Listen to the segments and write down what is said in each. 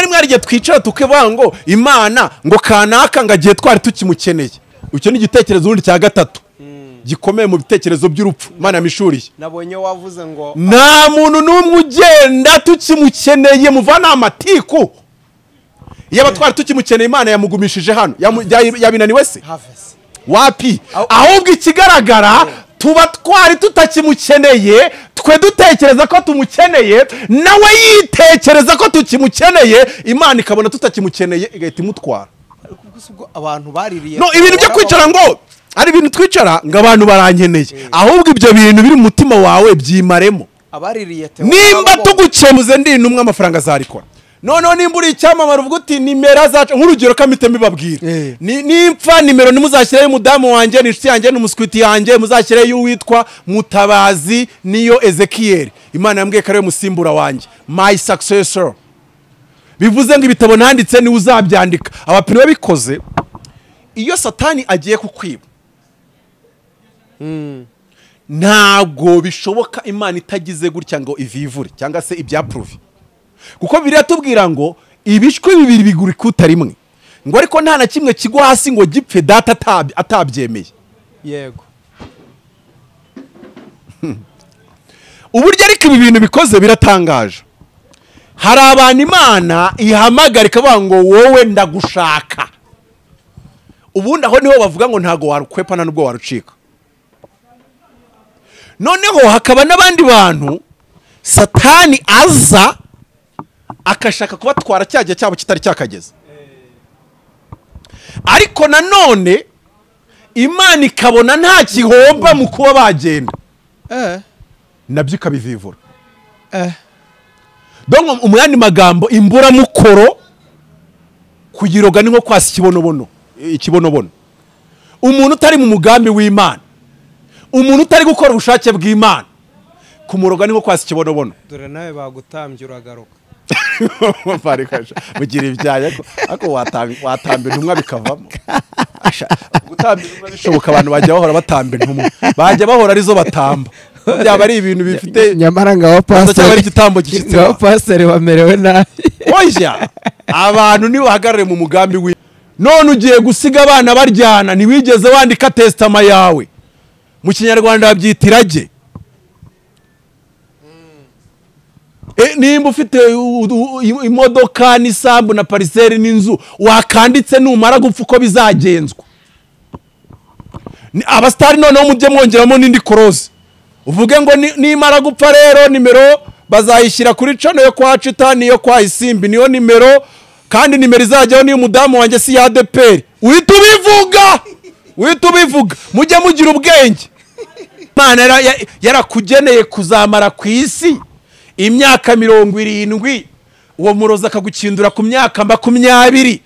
rimwe hari igihe twicara tukivuga ngo Imana ngo kanaka ngo agiye twari tukimukeneye. Icyo ni igitekerezo ubundi cya gatatu gikomeye mu bitekerezo by'urupfu Imana yamishuriye. Nabonye wavuze ngo nta muntu n'umwe ugenda tukimukeneye, muvana amatiku. Iyo abatwari tukimukeneye Imana yamugumishije hano, yabinaniwe se wapi? Ahubwo ikigaragara tuba twari tutakimukeneye, twe dutekereza ko tumukeneye, nawe yitekereza ko tukimukeneye, Imana ikabona tutakimukeneye igahita imutwara. Abantu baririye. No, ibintu byo kwicara ngo ari ibintu twicara ngo abantu barankeneye, ahubwo ibyo bintu biri mu mutima wawe byimaremo. Nimba tugukemuze ndi intumwa amafaranga azarikora. Noneho nimba uri icyamamare uvuga uti nimero zacu, nk'urugero kamite mbibabwira, nimpfa nimero ntimuzashyireyo umudamu wanjye n'inshuti yanjye n'umuswiti yanjye, muzashyireyo uwitwa Mutabazi niyo Ezekiel. Imana yambwiye ko ariwe musimbura wanjye, my successor. Bivuze ngo ibitabo nanditse niwe uzabyandika. Abapine babikoze. Iyo Satani agiye kukwiba, ntabwo bishoboka Imana itagize gutya ngo ivivure cyangwa se ibyapuruve. Kuko biratubwira ngo ibishwi bibiri bigura ikuta rimwe, ngo ariko nta na kimwe kigwa hasi ngo gipfe data atabyemeye. Yego. Uburyo ariko ibi bintu bikoze biratangaje. Hari abantu Imana ihamagara ikavuga ngo wowe ndagushaka. Ubundi aho niho bavuga ngo ntago warukwepa nta nubwo warucika. Noneho hakaba n'abandi bantu Satani aza akashaka kubatwara cyagiye cyabo kitari cyakageze. Ariko nanone Imana ikabona nta kihomba mu kuba bagenda, nabyo ikabivivura. Donc mu yandi magambo, imburamukoro kugiroga ni nko kwasa ikibonobono. Ikibonobono, umuntu utari mu mugambi w'Imana, umuntu utari gukora ubushake bw'Imana, kumuroga ni nko kwasa ikibonobono. Dore nawe bagutambye uragaruka. Mugira ibyaye ako watamba intumwa bikavamo. Gutamba intumwa bishoboka, abantu bajya bahora batamba intumwa, bajya bahora arizo batamba. Byaba ari ibintu bifite nyamara ngaho pastor igitambo gishyitse, ngaho pastor bamerewe nabi. Oya, abantu ni bahagarare mu mugambi we. None ugiye gusiga abana baryana, ntiwigeze wandika testament yawe. Mu Kinyarwanda babyita irage. Nimba ufite imodoka n'isambu na pariseri n'inzu wakanditse, numara gupfa uko bizagenzwa. Abastari noneho mujye mwongeramo n'indi koroze, uvuge ngo nimara gupfa rero nimero bazayishyira kuri cano yo kwa Cita niyo kwa Isimbi, niyo nimero, kandi nimero izajyaho niyo umudamu wanjye si ya ADPR. Uhita ubivuga, uhita ubivuga, mujye mugira ubwenge. Imana yarakugeneye kuzamara ku isi imyaka 70, uwo murozi akagukindura ku myaka 20.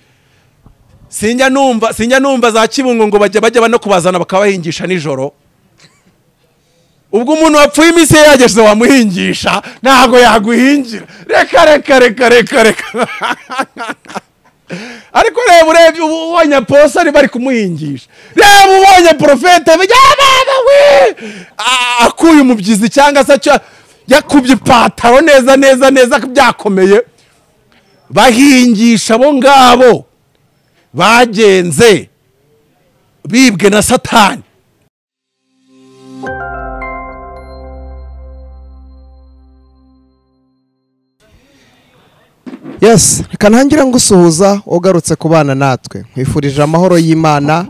Sinjya numva za Kibungo ngo bajya no kubazana bakabahingisha nijoro. Ubwo umuntu wapfuye iminsi ye yageze wamuhingisha, ntago yaguhingira. Reka reka reka reka reka. Ariko reba urebye ubonye apostle bari kumuhingisha, reba ubonye profete we akuye umubyizi cyangwa se yakubye ipataro neza neza neza byakomeye, bahingisha abo ngabo bagenze bibwe na Satani. Yes, reka ntangira ngusuhuza ugarutse kubana natwe. Nkwifurije amahoro y'Imana,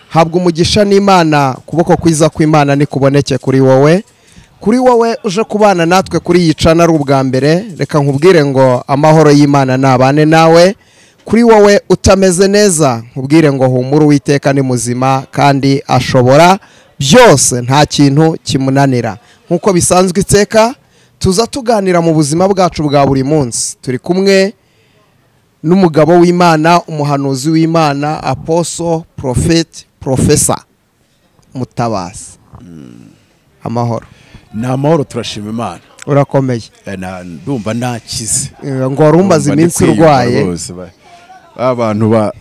habwa umugisha n'Imana, kuboko kwiza kw'Imana nikuboneke kuri wowe. Kuri wowe uje kubana natwe kuri iyi channel ari ubwa mbere, reka nkubwire ngo amahoro y'Imana nabane nawe. Kuri wowe utameze neza, nkubwire ngo humura, Uwiteka ni muzima kandi ashobora byose, nta kintu kimunanira. Nkuko bisanzwe iteka tuza tuganira mu buzima bwacu bwa buri munsi. Turi kumwe n'umugabo w'Imana, umuhanuzi w'Imana, apostle, prophet, professor Mutabazi. Amahoro. Ni amahoro, turashima Imana. Urakomeye. Ndumva nakize. Ngo warumbaze iminsi urwaye. Abantu ba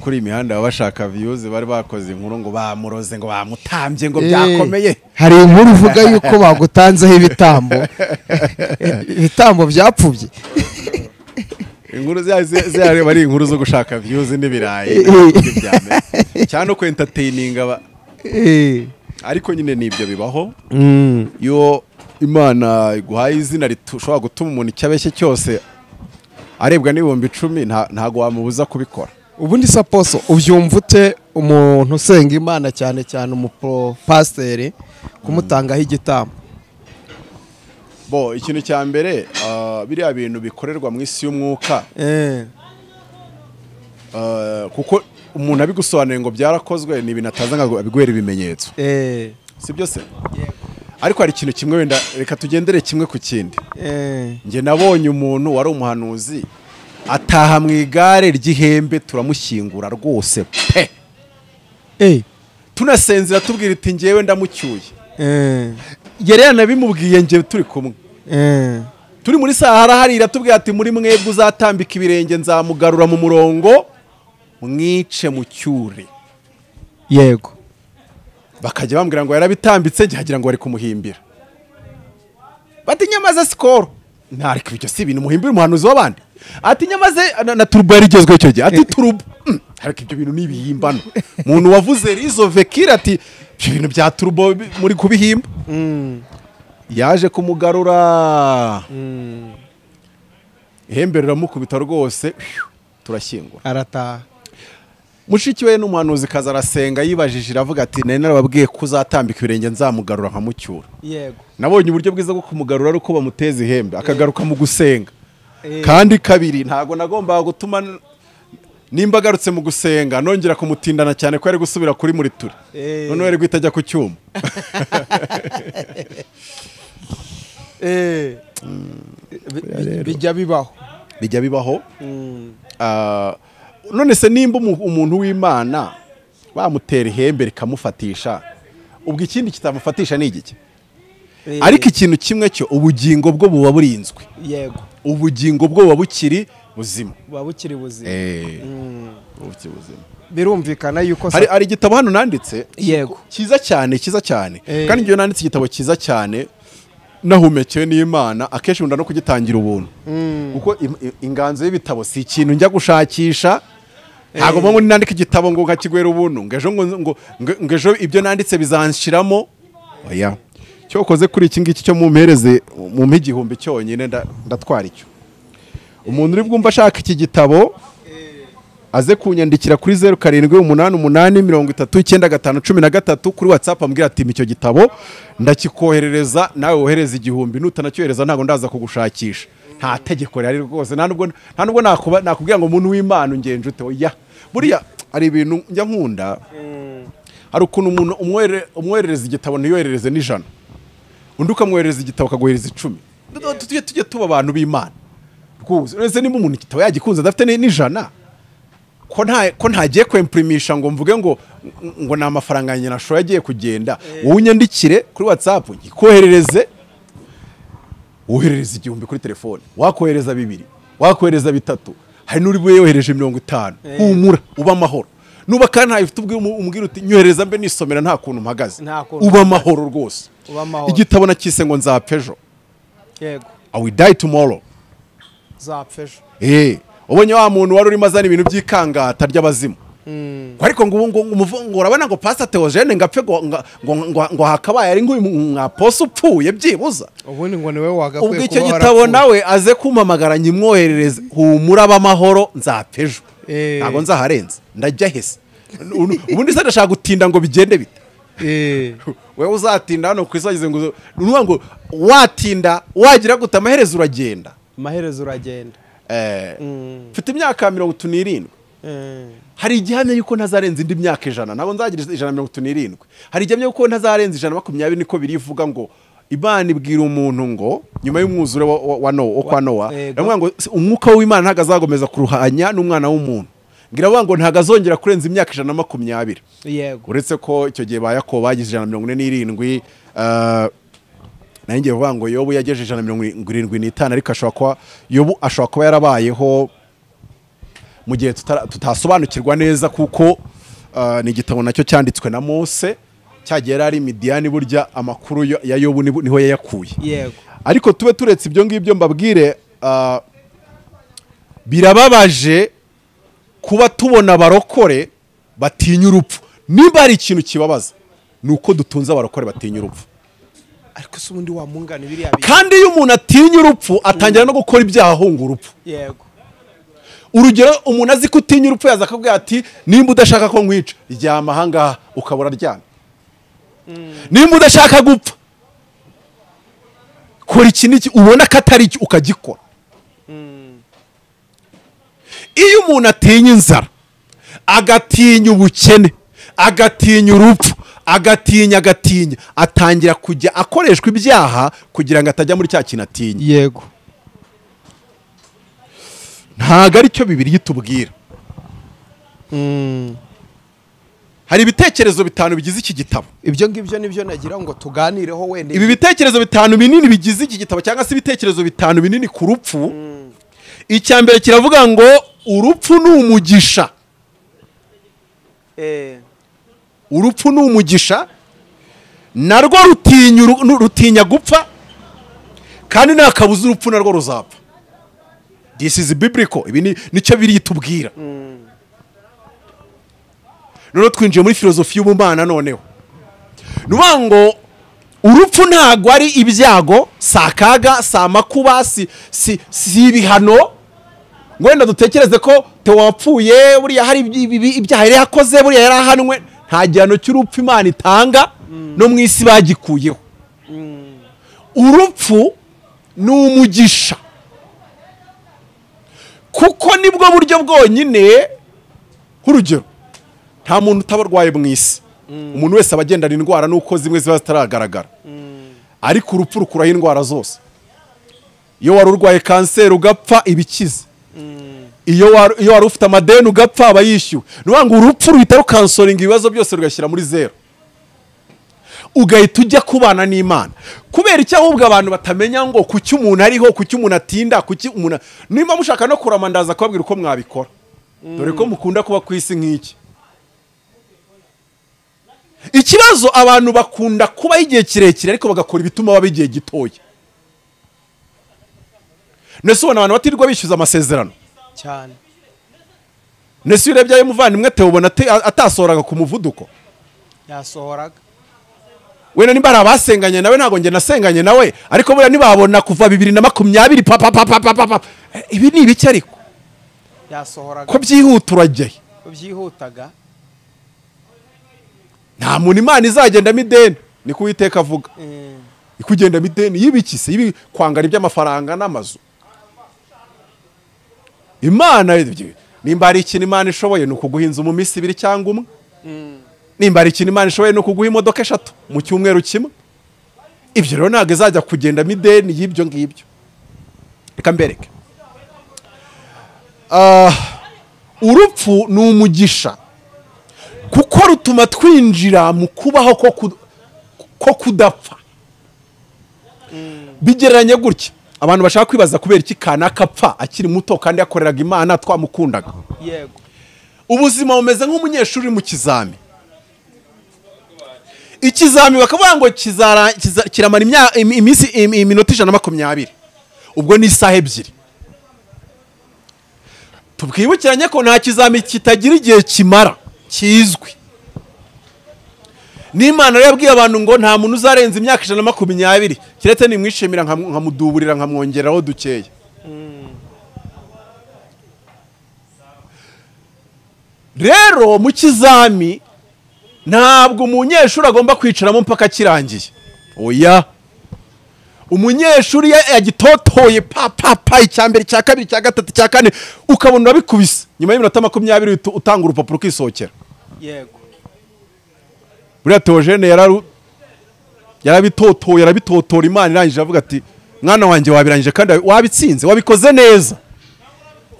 kuri imihanda bashaka views bari bakoze inkuru ngo bamuroze ngo bamutambye ngo byakomeye. Hari inkuru uvuga yuko bagutanzeho ibitambo. Ibitambo byapfubye. Inkuru zari bari inkuru zo gushaka views n'ibirayi cyane no entertaining aba. Ariko nyine nibyo bibaho. Iyo Imana iguhaye izina ritushobora gutuma umuntu icyabeshye cyose arebwa n'ibihumbi 10 ntago wamubuza kubikora. Ubundi saposo ubyumva ute umuntu usenga Imana cyane cyane umupasiteri kumutangaho igitambo? Bo ikintu cya mbere biriya bintu bikorerwa mu isi y'umwuka, kuko umuntu abigusobanuye ngo byarakozwe ni ibintu ataza ngo abiguhere ibimenyetso, si byo se? Ariko hari ikintu kimwe wenda reka tugendere kimwe ku kindi. Njye nabonye umuntu wari umuhanuzi ataha mu igare ry'ihembe turamushyingura rwose pe. Tunasenzera tubwira iti njyewe ndamucyuye. Yari yanabimubwiye njye turi kumwe. Turi muri Sahara harira tubwira ati muri mwebwe uzatambika ibirenge nzamugarura mu murongo mwice mucyure. Yego. Bakajya bambwira ngo yarabitambitse ngira ngo bari kumuhimbira. Bati nyamaze skoro. Ntariko ibyo si ibintu muhimbira umuhanuzi w'abandi. Ati nyamaze na turbo yarigezwe icyo gihe. Ati turbo. Ariko ibyo bintu nibihimbano. Umuntu wavuze rizo vekira ati ibyo bintu bya turbo muri kubihimba. Yaje kumugarura. Ihembe riramukubita rwose turashyingura. Arataha. Mushiki we n'umuhanuzi kaza arasenga yibajije iravuga ati nari narababwiye ko uzatambika ibirenge nzamugarura nkamucyura. Yego. Nabonye uburyo bwiza bwo kumugarura ari uko bamuteza ihembe akagaruka mu gusenga. Kandi kabiri ntago nagombaga gutuma nimba agarutse mu gusenga nongera kumutindana cyane ko yari gusubira kuri muri ture. None yari guhita ajya ku cyuma. Bijya bibaho. Bijya bibaho. None se nimba umuntu w'Imana bamutera ihembe rikamufatisha ubwo ikindi kitamufatisha ni igiki? Ariko ikintu kimwe cyo ubugingo bwo buba burinzwe. Yego. Ubugingo bwo buba bukiri buzima. Buba bukiri buzima. Bukiri buzima. Birumvikana yuko hari igitabo hano nanditse. Yego. Cyiza cyane, cyiza cyane. Kandi ngiyo nanditse igitabo cyiza cyane nahumekewe n'Imana akenshi nkunda no kugitangira ubuntu. Kuko inganzo y'ibitabo si ikintu njya gushakisha. Ntago mba nandika igitabo ngo nkakigwera ubuntu ngejo ngo ngejo ibyo nanditse bizanshiramo. Oya. Cyokoze kuri iki ngiki cyo mumpereze mu 1000 cyonyine ndatwara icyo. Umuntu uri bwumva ashaka iki gitabo aze kunyandikira kuri 0788 39 513 kuri WhatsApp ambwira ati icyo gitabo ndakikoherereza nawe wohereza 1000 nutanacyohereza ntago ndaza kugushakisha. Nta tegeko rari rwose nta nubwo nakubwira ngo umuntu w'Imana ungenje ute. Oya. Buriya ari ibintu njya nkunda. Hari ukuntu umuntu umwoherereza igitabo ntiyoherereze n'ijana. Undi ukamwoherereza igitabo akaguhereza 10. Tujye tuba abantu b'Imana. Rwose uretse nimba umuntu igitabo yagikunze adafite n'ijana ko ntagiye kwemprimisha ngo mvuge ngo ngo na amafaranga yanjye nashoye agiye kugenda, wowe unyandikire kuri WhatsApp ngikoherereze woherereza 1000 kuri telefone, wakohereza 2, wakohereza 3, hari n'uri buye yohereje 50. Humura uba amahoro. Nuba kandi ntayo ufite umbwira uti nyohereza mbe nisomera nta kuntu mpagaze. Uba amahoro rwose. Igitabo nakise ngo nzapfa ejo. Yego. I will die tomorrow. Nzapfa ejo. Ubonye wa muntu wari urimo azana ibintu by'ikangata ry'abazimu. Ariko ngo ngo urabona ngo Pastor Theogene ngapfe ngo hakabaye ari ngo mwaposo upfuye byibuza. Ubundi ngo niwe wagakwiye kuba. Ubwo icyo gitabo nawe aze kumpamagara nyimwoherereze humura abamahoro nzapfa ejo. Ntago nzaharenza ndajya hese. Ubundi se ndashaka gutinda ngo bigende bite? Wewe uzatinda hano ku isagize ngo nuvuga ngo watinda wagira guta amaherezo uragenda. Amaherezo uragenda. Mfite imyaka 37. Hari igihamya yuko ntazarenza indi myaka 100, ntabwo nzagira 137. Hari igihamya yuko ntazarenza 120 niko birivuga ngo Imana ibwira umuntu ngo nyuma y'umwuzure wa Nowa kwa Nowa, ndavuga ngo umwuka w'Imana ntago azagomeza kuruhanya n'umwana w'umuntu. Ngira bavuga ngo ntago azongera kurenza imyaka 120. Yego. Uretse ko icyo gihe ba Yakobo bagize 147, nanjye bavuga ngo Yobu yagejeje 175, ariko ashobora kuba Yobu ashobora kuba yarabayeho mu gihe tutasobanukirwa neza kuko ni igitabo nacyo cyanditswe na Mose cyagiye ari Midiyani, burya amakuru ya Yobu niho yayakuye. Yego. Ariko tube turetse ibyo ngibyo mbabwire Birababaje kuba tubona abarokore batinya urupfu. Niba ari ikintu kibabaza ni uko dutunze abarokore batinya urupfu. Ariko se ubundi wamungana biriya bintu. Kandi iyo umuntu atinya urupfu atangira no gukora ibyaha ahunga urupfu. Yego. Urugero umuntu azi ko utinya urupfu yaza akabwira ati nimba udashaka ko nkwica ryama aha ngaha ukabura aryamye. Nimba udashaka gupfa kora iki n'iki ubona ko atari iki ukagikora. Iyo umuntu atinya inzara, agatinya ubukene, agatinya urupfu, agatinya atangira kujya akoreshwa ibyaha kugira ngo atajya muri cya kintu atinya. Yego. Ntago ari cyo Bibiliya itubwira. Hari ibitekerezo bitanu bigize iki gitabo. Ibyo ngibyo nibyo nagira ngo tuganireho wenda. Ibi bitekerezo bitanu binini bigize iki gitabo cyangwa se ibitekerezo bitanu binini ku rupfu. Icya mbere kiravuga ngo urupfu ni umugisha. Urupfu ni umugisha narwo rutinya gupfa kandi nakabuza urupfu narwo ruzapfa. This is biblical. Ibi nicyo biri itubwira. Noneho twinjiye muri filozofi y'ubumana noneho. Nuvuga ngo urupfu ntago ari ibyago, si akaga, si amakuba, si ibihano. Ngo wenda dutekereze ko Theo wapfuye buriya hari ibyaha yari yakoze, buriya yarahanwe. Nta gihano cy'urupfu Imana itanga, no mu isi bagikuyeho. Urupfu ni umugisha kuko nibwo buryo bwonyine. Nk'urugero nta muntu utabarwaye mu isi, umuntu wese aba agendana indwara nuko zimwe ziba zitaragaragara, ariko urupfu rukuraho indwara zose. Iyo wari urwaye kanseri ugapfa ibikize, iyo wari ufite amadeni ugapfa aba yishyuwe. Ni ukuvuga ngo urupfu ruhita rukansoringa ibibazo byose rugashyira muri zero, ugahita ujya kubana n'Imana. Kubera icyo ahubwo abantu batamenya ngo kuki umuntu ariho, kuki umuntu atinda, kuki umuntu. Niba mushaka no kurama ndaza kubabwira uko mwabikora, dore ko mukunda kuba ku isi nk'iki. Ikibazo abantu bakunda kuba igihe kirekire ariko bagakora ibituma baba igihe gitoya. Nese ubona abantu batirirwa bishyuza amasezerano cyane. Nese urebye ayo muvandimwe Theo ubona atasohoraga ku muvuduko. Yasohoraga. Wenda nimba ari abasenganye nawe, ntago nge nasenganye nawe, ariko buriya nibabona kuva 2020 pa pa pa pa pa. Ibi ni ibiki ariko? Yasohoraga. Ko byihuta urajyaye. Ko byihutaga. Nta muntu Imana izagendamo ideni, niko Uwiteka avuga. Ikugendamo ideni y'ibiki se? Ibi kwangara iby'amafaranga n'amazu. Imana nimba ari ikintu Imana ishoboye ni ukuguha inzu mu minsi ibiri cyangwa umwe. Nimba ari ikintu Imana ishoboye ni ukuguha imodoka 3 mu cyumweru kimwe. Ibyo rero ntabwo izajya kugendamo ideni y'ibyo ngibyo. Reka mbereke. Urupfu ni umugisha kuko rutuma twinjira mu kubaho ko kudapfa. Bigereranye gutya, abantu bashaka kwibaza kubera iki kanaka apfa akiri muto kandi yakoreraga Imana twamukundaga. Yego. Ubuzima bumeze nk'umunyeshuri mu kizami. Ikizami bakavuga ngo kiramara iminsi iminota 120, ubwo ni isaha 2. Tubwibukiranye ko nta kizami kitagira igihe kimara kizwi. N'Imana yabwiye abantu ngo nta muntu uzarenza imyaka 120 kiretse nimwishimira nkamuduburira nkamwongeraho dukeya. Rero mu kizami ntabwo umunyeshuri agomba kwicaramo mpaka kirangiye. Oya. Umunyeshuri yagitotoye pa pa pa icya mbere, icya kabiri, icya gatatu, icya kane, ukabona urabikubise nyuma y'iminota 20 utanga urupapuro ukisohokera. Yego. Buriya Theogene yarabitotoye, yarabitotora, Imana irangije avuga ati mwana wanjye wabirangije kandi wabitsinze, wabikoze neza.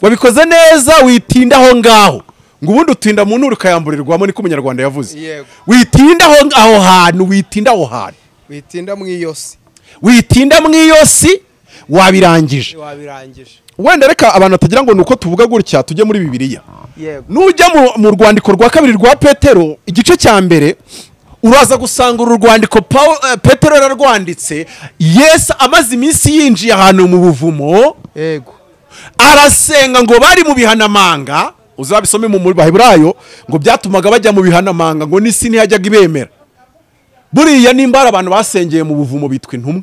Wabikoze neza, witinda aho ngaho. Ngo ubundi utinda mu nturo ukayamburirwamo, niko umunyarwanda yavuze. Yego. Witinda aho hantu, witinda aho hantu. Witinda mu iyo si. Witinda mu iyo si, wabirangije. Wabirangije. Wenda reka abantu batagira ngo nuko tuvuga gutya tujye muri Bibiliya. Yego. Nujya mu rwandiko rwa kabiri rwa Petero igice cya mbere uraza gusanga uru rwandiko Petero yararwanditse Yesu amaze iminsi yinjiye ahantu mu buvumo. Yego. Arasenga ngo bari mu bihanamanga, uzabisome mu Baheburayo, ngo byatumaga bajya mu bihanamanga ngo n'isi ntiyajyaga ibemera. Buriya nimba ari abantu basengeye mu buvumo bitwa intumwa,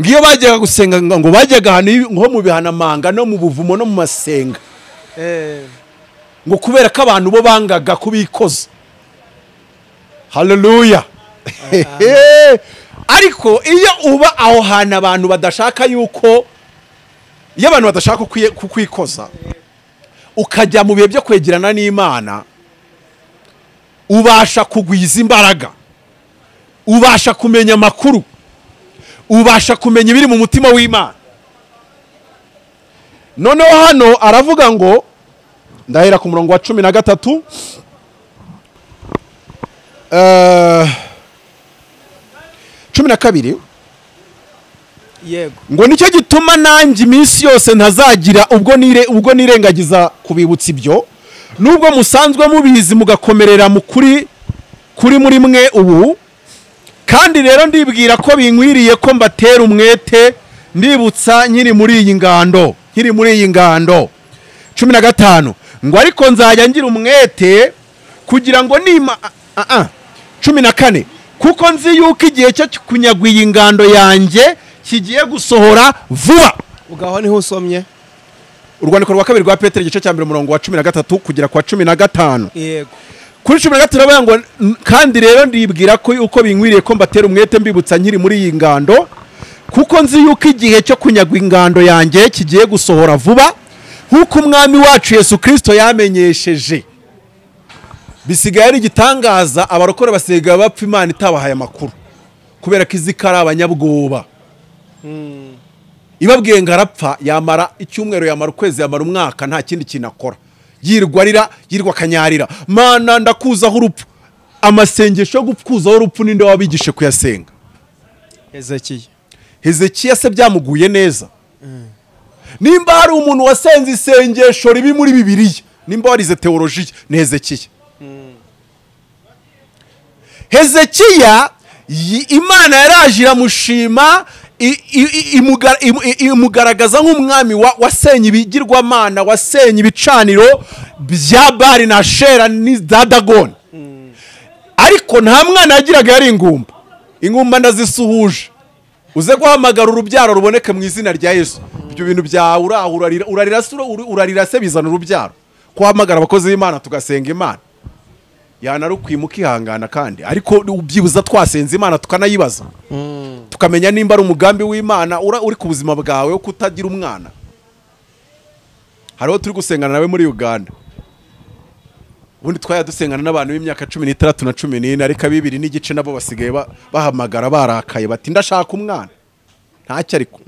ngiyo bajyaga gusenga ngo bajyaga ahantu nko mu bihanamanga no mu buvumo no mu masenga, ngo kubera ko abantu bo bangaga kubikoza. Haleluya. Ariko iyo uba aho hantu abantu badashaka yuko, iyo abantu badashaka kukwikoza, ukajya mu bihe byo kwegerana n'Imana, ubasha kugwiza imbaraga, ubasha kumenya amakuru, ubasha kumenya ibiri mu mutima w'Imana. Noneho hano aravuga ngo, ndahera ku murongo wa 13, 12. Yego. Ngo nicyo gituma nanjye iminsi yose ntazagira ubwo nirengagiza kubibutsa ibyo, nubwo musanzwe mubizi mugakomerera mu kuri kuri muri mwe ubu. Kandi rero ndibwira ko binkwiriye ko mbatera umwete ndibutsa nkiri muri iyi ngando, nkiri muri iyi ngando. 15 ngo ariko nzajya ngira umwete kugira ngo nima 14 kuko nzi yuko igihe cyo kunyagwa iyi ngando yanjye kigiye gusohora vuba. Ugaho niho usomye Urwandiko rwa kabiri rwa Petero igice cya mbere umurongo wa 13 kugera kwa 15. Yego. Kuri 13 bavuga ngo kandi rero ndibwira ko uko binkwiriye ko mbatera umwete mbibutsa nkiri muri iyi ngando, kuko nzi yuko igihe cyo kunyagwa ingando yanjye kigiye gusohora vuba, nkuko umwami wacu Yesu Kristo yamenyesheje. Bisigaye ari igitangaza, abarokore basigaye bapfa Imana itabahaye amakuru, kubera ko izikara abanyabwoba. Ibabwiye ngo arapfa, yamara icyumweru, yamara ukwezi, yamara umwaka, nta kindi kintu akora, yirwa arira, yirwa akanyarira, Mana ndakuzaho urupfu. Amasengesho yo gukuzaho urupfu ninde wabigishe kuyasenga? Hezekiya. Hezekiya se byamuguye neza? Nimba hari umuntu wasenze isengesho ribi muri Bibiliya, nimba warize teologiya, ni Hezekiya. Hezekiya Imana yaraje iramushima, imugaragaza nk'umwami wasenye ibigirwamana, wasenye ibicaniro bya Bali na Shera n'iza Dagoni. Ariko nta mwana yagiraga, yari ingumba. Ingumba ndazisuhuje, uze guhamagara urubyaro ruboneke mu izina rya Yesu. Ibyo bintu byawe urarira se bizana urubyaro. Kuhamagara abakozi b'Imana tugasenga Imana, yanarukwimuka ihangana kandi, ariko ubyibuza twasenze Imana tukanayibaza, tukamenya nimba ari umugambi w'Imana uri ku buzima bwawe wo kutagira umwana. Hariho turi gusengana nawe muri Uganda, ubundi twaya dusengana n'abantu b'imyaka 16 na 14, ariko abibiri n'igice nabo basigaye bahamagara barakaye bati ndashaka umwana. Ntacyo ariko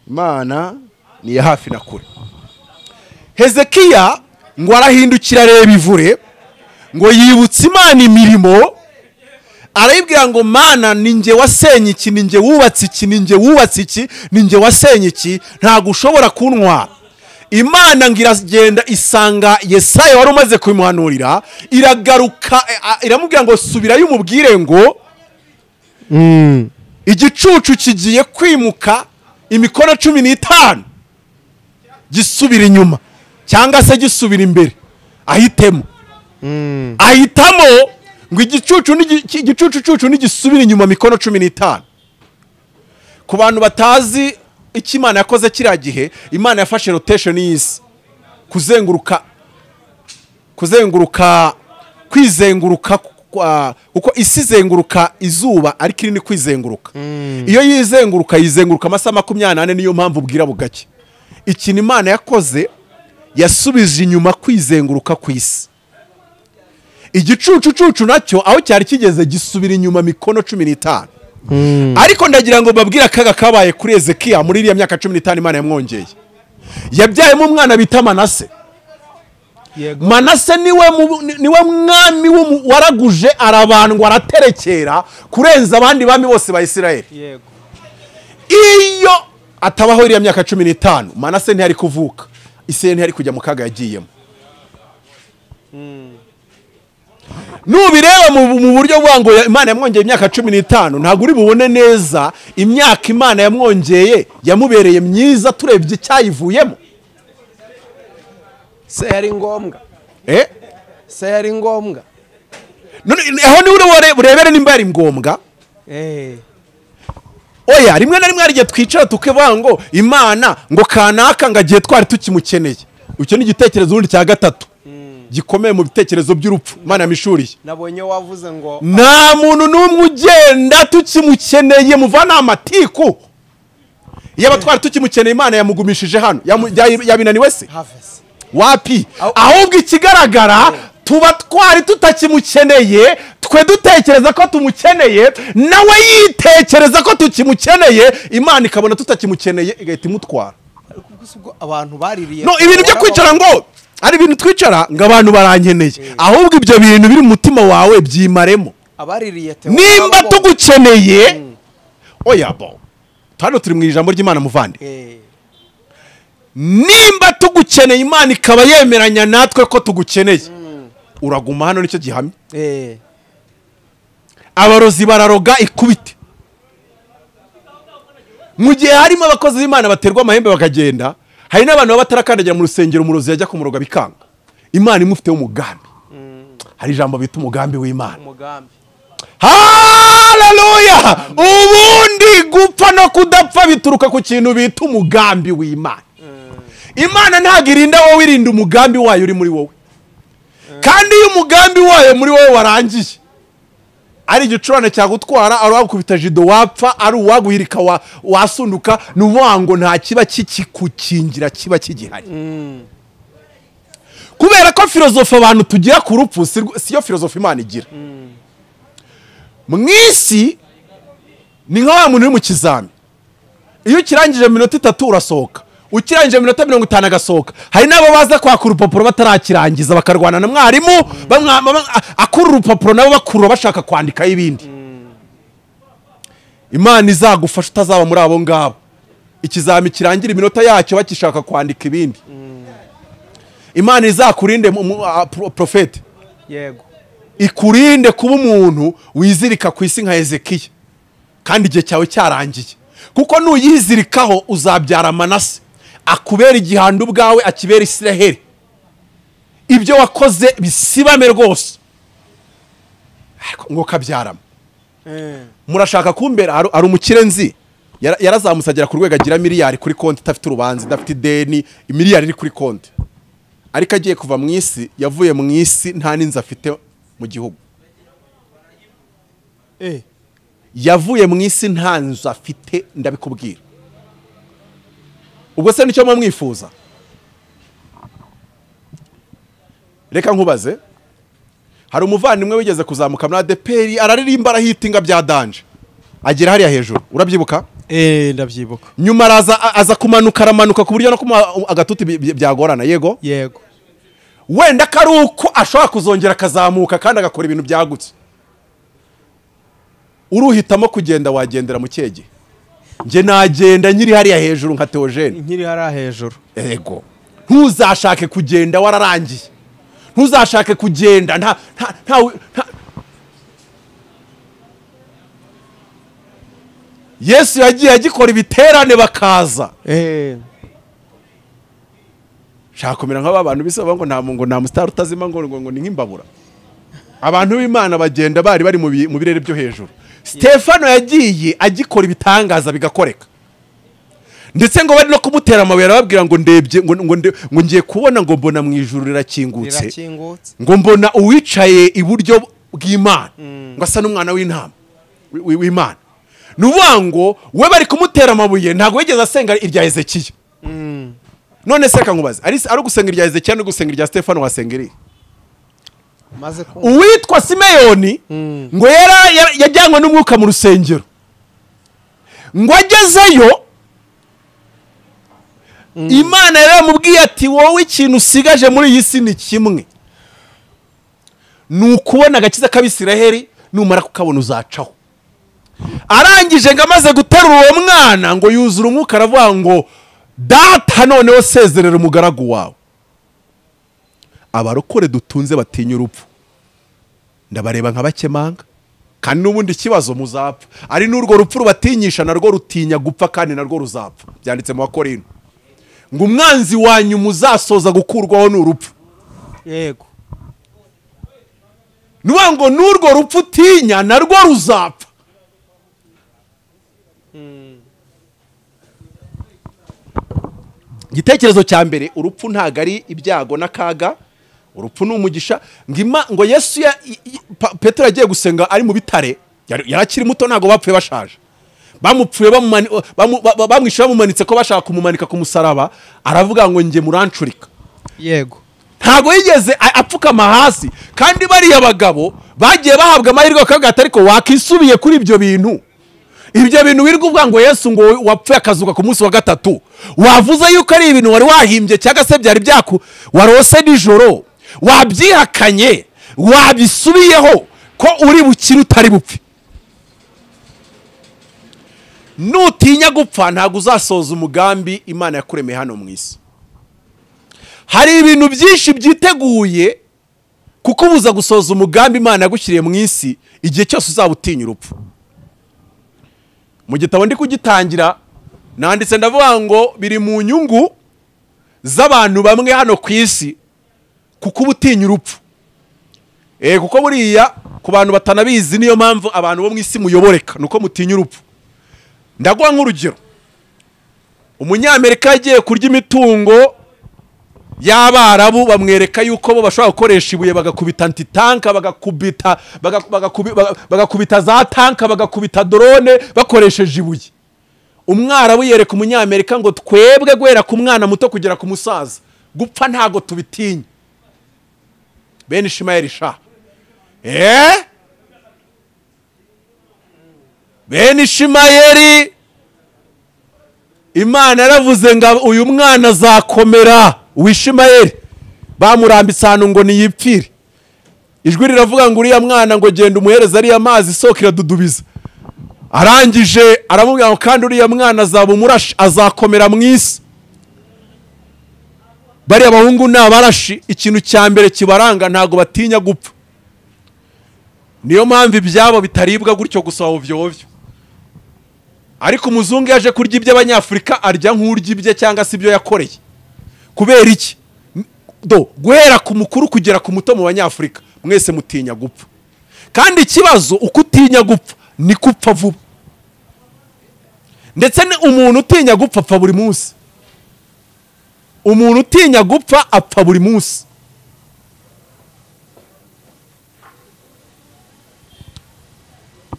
Imana ni ya hafi na kure. Hezekiya ngo arahindukira areba ivure, ngo yibutse Imana imirimo, arayibwira ngo Mana ninjye wasenye iki, ninjye wubatse iki, ninjye wubatse iki, ninjye wasenye iki, ntago ushobora kuntwara. Imana ngo iragenda isanga Yesaya wari umaze kubimuhanurira, iragaruka iramubwira ngo subirayo umubwire ngo igicucu kigiye kwimuka imikono 15 gisubira inyuma cyangwa se gisubira imbere, ahitemo. Ahitamo ngo igicucu n'igisubira inyuma mikono 15. Ku bantu batazi icyo Imana yakoze kiriya gihe, Imana yafashe rotation y'isi, kuzenguruka, kwizenguruka, kuko isi izenguruka izuba ariko iri ni kwizenguruka. Iyo yizenguruka yizenguruka amasaha 24, niyo mpamvu bwira bugake. Ikintu Imana yakoze, yasubije inyuma kwizenguruka ku isi. Igicucucucu nacyo aho cyari kigeze gisubira inyuma mikono 15. Ariko ndagira ngo babwire akaga kabaye kuri Hezekiya muri iriya myaka 15 Imana yamwongeye. Yabyayemo umwana bita Manase. Yego. Manase niwe mwami waraguje arabandwa araterekera kurenza abandi bami bose ba Isirayeli. Yego. Iyo atabaho iriya myaka 15, Manase ntiyari kuvuka, Isirayeli ntiyari kujya mu kaga yagiyemo. Nubireba mu buryo bwa ngo Imana yamwongeye imyaka 15, ntabwo uri bubone neza imyaka Imana yamwongeye yamubereye myiza turebye icyayivuyemo. Se yari ngombwa. Se yari ngombwa. None aho ni urebere nimba yari ngombwa. Oya, rimwe na rimwe hari igihe twicara tukivuga ngo Imana ngo kanaka ngo agiye twari tukimukeneye. Icyo ni igitekerezo ubundi cya gatatu gikomeye mu bitekerezo by'urupfu Imana yamishuriye. Nabonye wavuze ngo nta muntu n'umwe ugenda tukimukeneye, muvana amatiku. Iyo abatwari tukimukeneye Imana yamugumishije hano, yabinaniwe se? Wapi? Ahubwo ikigaragara tuba twari tutakimukeneye, twe dutekereza ko tumukeneye, nawe yitekereza ko tukimukeneye, Imana ikabona tutakimukeneye igahita imutwara. Abantu baririye. No, ibintu byo kwicara ngo ari ibintu twicara ngo abantu barankeneye, ahubwo ibyo bintu biri mu mutima wawe byimaremo. Abaririye nimba tugukeneye. Oya bo, hano turi mu ijambo ry'Imana muvandi. Nimba tugukeneye Imana ikaba yemeranya natwe ko tugukeneye, uraguma hano, nicyo gihamya. Abarozi bararoga ikubite. Mu gihe harimo abakozi b'Imana baterwa amahembe bakagenda, hari n'abantu baba batarakandagira mu rusengero, umurozi yajya kumuroga bikanga. Imana imufiteho umugambi. Hari ijambo bita umugambi w'Imana. Haleluya! Ubundi gupfa no kudapfa bituruka ku kintu bita umugambi w'Imana. Imana ntabwo irinda wowe, irinda umugambi wayo uri muri wowe. Kandi iyo umugambi wayo muri wowe warangiye, ari igicurane cyagutwara, ari uwagukubita jido wapfa, ari uwaguhirika wasunduka, ni ukuvuga ngo nta kiba kikikukingira kiba kigihari. Kubera ko filozofi abantu tugira ku rupfu siyo filozofi Imana igira. Mu isi ni nka wa muntu uri mu kizami, iyo ukirangije minota 3 urasohoka, ukirangije minota 50 agasohoka. Hari n'abo baza kwaka urupapuro batarakirangiza bakarwana na mwarimu, akura urupapuro nabo bakurura bashaka kwandikaho ibindi. Imana izagufasha utazaba muri abo ngabo. Ikizami kirangira iminota yacyo bakishaka kwandika ibindi. Imana izakurinde profete. Yego. Ikurinde kuba umuntu wizirika ku isi nka Hezekiya, kandi igihe cyawe cyarangiye. Kuko nuyizirikaho uzabyara Manase, akubera igihando ubwawe, akibera Isiraheli. Ibyo wakoze bisibame rwose, ngo kabyarama. Murashaka kumbera ari umukire nzi yarazamutse agera ku rwego agira miliyari kuri konti, idafite urubanza, idafite ideni, miliyari iri kuri konti. Ariko agiye kuva mu isi, yavuye mu isi nta n'inzu afite mu gihugu. Yavuye mu isi nta nzu afite, ndabikubwira. Ubwo se nicyo mwifuza? Reka nkubaze. Hari umuvandimwe wigeze kuzamuka muri ADEPR, araririmba arahitinga bya danje, agera hariya hejuru, urabyibuka? Ndabyibuka. Nyuma araza aza kumanuka, aramanuka ku buryo no kumuha agatuti byagorana. Yego yego. Wenda ko ari uko ashobora kuzongera akazamuka kandi agakora ibintu byagutse. Uruhitamo kugenda wagendera mu cyege. Nge nagenda nyiri hariya hejuru nka Theogene. Nkiri hariya hejuru. Yego. Ntuzashake kugenda wararangiye. Ntuzashake kugenda nta nta. Yesu yagiye agikora ibiterane bakaza. Shaka kumera nk'aba bantu bisaba ngo nta ngo nta mustar utazima ngo ngo ni nk'imbabura. Abantu b'Imana bagenda bari bari mu birere byo hejuru. Stefano yagiye agikora ibitangaza bigakoreka. Ndetse ngo bari no kumutera amabuye, arababwira ngo ndebye ngo ngiye kubona ngo mbona mu ijuru rirakingutse. Ngo mbona uwicaye iburyo bw'Imana ngo asa n'umwana w'intama w'Imana. Nuvuga ngo we bari kumutera amabuye ntago yigeze asenga irya Hezekiya. None se kankubaze, ari gusenga irya Hezekiya no gusenga irya Stefano wasenga iri? Uwitwa Simeyoni ngo yajyanywe n'umwuka mu rusengero, ngo agezeyo Imana yaramubwiye ati wowe ikintu usigaje muri iyi si ni kimwe, ni ukubona agakiza k'Abisiraheli, numara kukabona uzacaho. Arangije ngo amaze guterura uwo mwana ngo yuzura umwuka, aravuga ngo data noneho sezerera umugaragu wawe. Abarokore dutunze batinya urupfu. Ndabareba nk'abakemanga. Kandi n'ubundi kibazo muzapfa. Ari n'urwo rupfu rubatinyisha narwo rutinya gupfa kandi narwo ruzapfa. Byanditse mu Bakorinto. Ngo umwanzi wanyu muzasoza gukurwaho n'urupfu. Yego. Nuwa ngo n'urwo rupfu utinya narwo ruzapfa. Igitekerezo cya mbere, urupfu ntago ari ibyago n'akaga, urupfu ni umugisha. Ngo Yesu Petero yagiye gusenga ari mu bitare, yarakiri muto ntago bapfuye bashaje. Bamupfuye bamwishe bamumanitse ko bashaka kumumanika ku musaraba, aravuga ngo nge murancurika. Yego. Ntago yigeze apfukama hasi, kandi bariya bagabo bagiye bahabwa amahirwe bakavuga ati ariko wakisubiye kuri ibyo bintu. Ibyo bintu wirirwa uvuga ngo Yesu ngo wapfuye akazuka ku munsi wa gatatu, wavuze yuko ari ibintu wari wahimbye cyangwa se byari byaku warose nijoro, wabyihakanye, wabisubiyeho ko uri bukire utari bupfe. Nutinya gupfa ntago uzasoza umugambi Imana yakuremeye hano mu isi. Hari ibintu byinshi byiteguye kukubuza gusoza umugambi Imana yagushyiriye mu isi igihe cyose uzaba utinya urupfu. Mu gitabo ndi kugitangira nanditse ndavuga ngo biri mu nyungu z'abantu bamwe hano ku isi kuko ubutinya urupfu. Kuko buriya ku bantu batanabizi niyo mpamvu abantu bo mu isi muyoboreka nuko mutinya urupfu. Ndaguha nk'urugero, umunyamerika yagiye kurya imitungo y'abarabu bamwereka yuko bo bashobora gukoresha ibuye bagakubita antitanka, bagakubita za tanka, bagakubita drone bakoresheje ibuye. Umwarabu yereka umunyamerika ngo twebwe guhera ku mwana muto kugera ku musaza gupfa ntago tubitinya. Bene Ishimayeli sha. Bene Ishimayeli, Imana yaravuze ngo uyu mwana azakomera. Uwishimayeli bamurambitse ahantu ngo niyipfire. Ijwi riravuga ngo uriya mwana ngo genda umuhereza ariya mazi, isoko iradudubiza. Arangije aramubwira ngo kandi uriya mwana azaba umurashi, azakomera mu isi. Bariya bahungu ni abarashi, ikintu cya mbere kibaranga ntago batinya gupfa. Niyo mpamvu ibyabo bitaribwa gutyo gusa ovyo ovyo. Ariko umuzungu yaje kurya iby'abanyafurika arya nk'urya ibye cyangwa se ibyo yakoreye. Kubera iki? Do guhera ku mukuru kugera ku muto mu banyafurika mwese mutinya gupfa. Kandi ikibazo uko utinya gupfa ni kupfa vuba. Ndetse umuntu utinya gupfa apfa buri munsi. Umuntu utinya gupfa apfa buri munsi.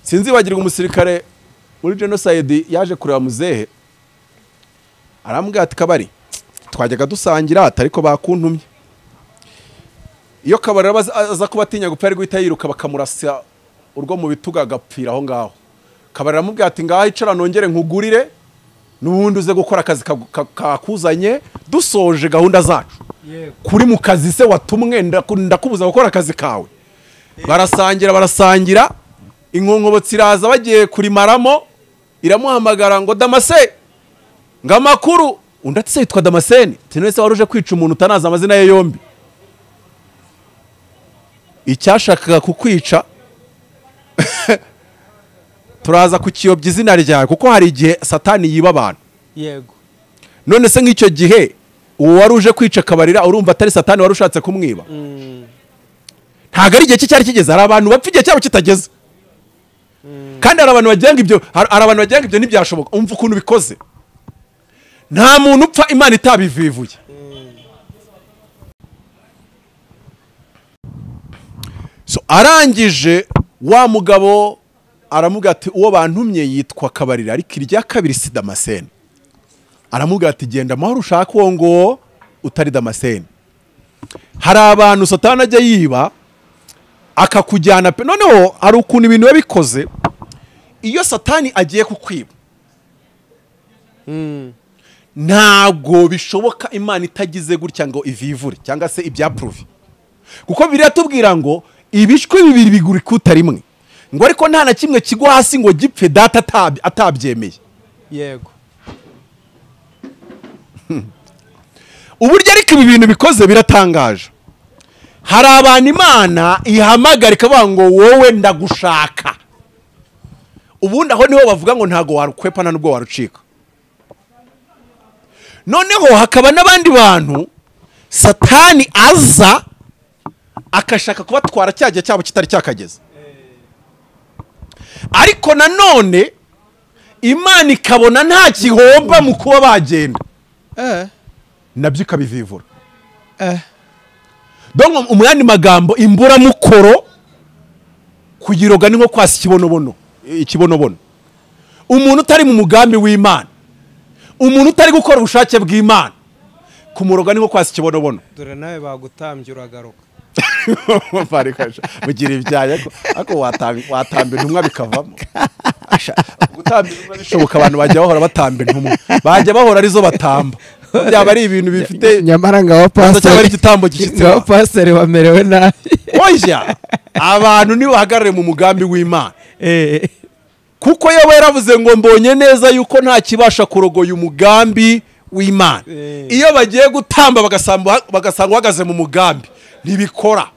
Sinzibagirwa umusirikare muri genocide yaje kureba muzehe, arambwira ati kabari twajyaga dusangira ariko bakuntumye. Iyo kabari aza kubatinya gupfa ari guhita yiruka bakamurasa urwo mu bituga agapfira aho ngaho. Kabari aramubwira ati ngaho icara nongere nkugurire n'ubundi uze gukora akazi kakuzanye dusoje gahunda zacu. Kuri mu kazi se watumwe ndakubuza gukora akazi kawe. Barasangira barasangira, inkonkobotsi iraza bagiye kurimaramo, iramuhamagara ngo Damase ngamakuru. Undi ati se yitwa Damascene, tinwese waruje kwica umuntu utanaza amazina ye yombi. Icyashakaga kukwica turaza kukiyobya izina ryawe, kuko hari igihe Satani yiba abantu. Yego. None se nk'icyo gihe uwo waruje kwica kabarira urumva atari Satani warushatse kumwiba? Ntago ari igihe cye cyari kigeze. Hari abantu bapfa igihe cyabo kitageze. Kandi hari abantu bagenga ibyo, hari abantu bagenga ibyo ntibyashoboka. Umva ukuntu bikoze. Nta muntu upfa Imana itabivivuye. So arangije wa mugabo aramubwira ati uwo bantumye yitwa Kabarira ariko irya kabiri si Damascene. Aramubwira ati genda amahoro ushaka uwo ngo utari Damascene. Hari abantu Satani ajya yiba akakujyana pe. Noneho hari ukuntu ibintu bikoze, iyo Satani agiye kukwiba ntabwo bishoboka Imana itagize gutya ngo ivivure cyangwa se ibyaprove. Kuko biratubwira ngo ibishwi bibiri bigura ikuta rimwe, ngo ariko nta na kimwe kigwa hasi ngo gipfe data atabyemeye. Yego. Uburyo ariko ibi bintu bikoze biratangaje. Hari abantu Imana ihamagara ikavuga ngo wowe ndagushaka. Ubundi aho niho bavuga ngo ntago warukwepana nubwo warucika. Noneho hakaba n'abandi bantu Satani aza akashaka kubatwara cyagiye cyabo kitari cyakageze. Ariko nanone Imana ikabona nta gihomba mu kuba bagenda, nabyo ikabivivura. Donc umwandi magambo, imburamukoro kugiroga ni nko kwasa ikibonobono, ikibonobono. Umuntu utari mu mugambi w'Imana, umuntu utari gukora ubushake bw'Imana, kumuroga ni nko kwasa ikibonobono. Dore nawe bagutambye uragaruka. Farikasha mugira ibyaye ako watamba intumwa bikavamo. Gutamba intumwa bishoboka, abantu bajya bahora batamba intumwa, bajya bahora arizo batamba. Byaba ari ibintu bifite nyamara ngaho pastor ari igitambo gishyitse, ngaho pastor bamerewe nabi. Oya, abantu ni bahagarare mu mugambi w'Imana. Kuko yewe yaravuze ngo mbonye neza yuko nta kibasha kurogoya umugambi w'Imana. Iyo bagiye gutamba bagasanga uhagaze mu mugambi, ntibikora.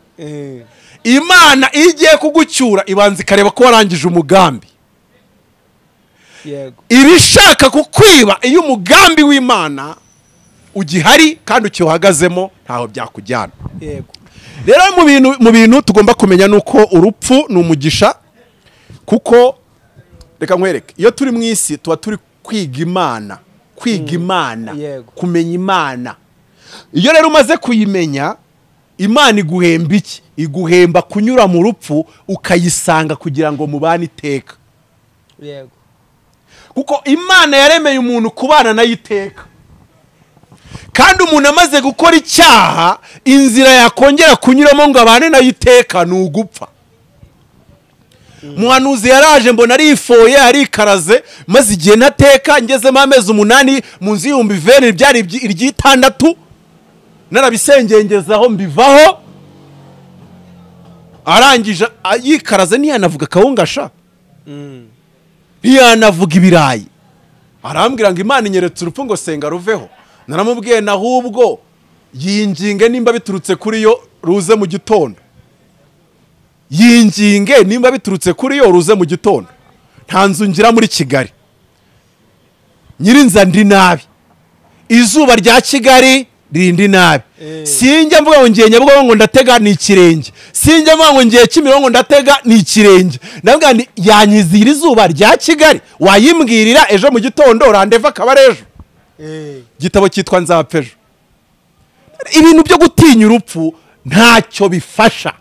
Imana igiye kugucyura ibanza ikareba ko warangije umugambi. Yego. Ibishaka kukwiba iyo umugambi w'Imana ugihari kandi ukiwuhagazemo ntaho byakujyana. Yego. Rero mu bintu tugomba kumenya nuko urupfu ni umugisha, kuko reka nkwereke, iyo turi mu isi tuba turi kwiga Imana, kwiga Imana, kumenya Imana. Iyo rero umaze kuyimenya, Imana iguhemba iki? Iguhemba kunyura mu rupfu ukayisanga kugira ngo mubane iteka. Yego. Kuko Imana yaremeye umuntu kubana nayo iteka. Kandi umuntu amaze gukora icyaha, inzira yakongera kunyuramo ngo abane nayo iteka ni ugupfa. Muhanuzi yaraje mbona arifoye arikaraze, maze igihe ntateka ngezemo amezi 8 mu nzu y'ibihumbi 20 byari iry'itandatu, narabisengengezaho mbivaho. Arangije yikaraze ntiyanavuga kawungasha, ntiyanavuga ibirayi. Arambwira ngo Imana inyeretse urupfu ngo senga ruveho. Naramubwiye nahubwo yinginge nimba biturutse kuri yo ruze mu gitondo. Yinginge nimba biturutse kuri yo ruze mu gitondo. Nta nzu ngira muri Kigali, nyirinza ndi nabi, izuba rya Kigali rindi nabi. Sinjya mvuga ngo ngiye Nyabugogo ngo ndatega ni ikirenge, sinjya mvuga ngo ngiye Kimironko ndatega ni ikirenge. Ndavuga nti yanyizira izuba rya Kigali, wayimbwirira ejo mu gitondo randeva akaba ari ejo. Igitabo cyitwa Nzapfa ejo. Ibintu byo gutinya urupfu ntacyo bifasha.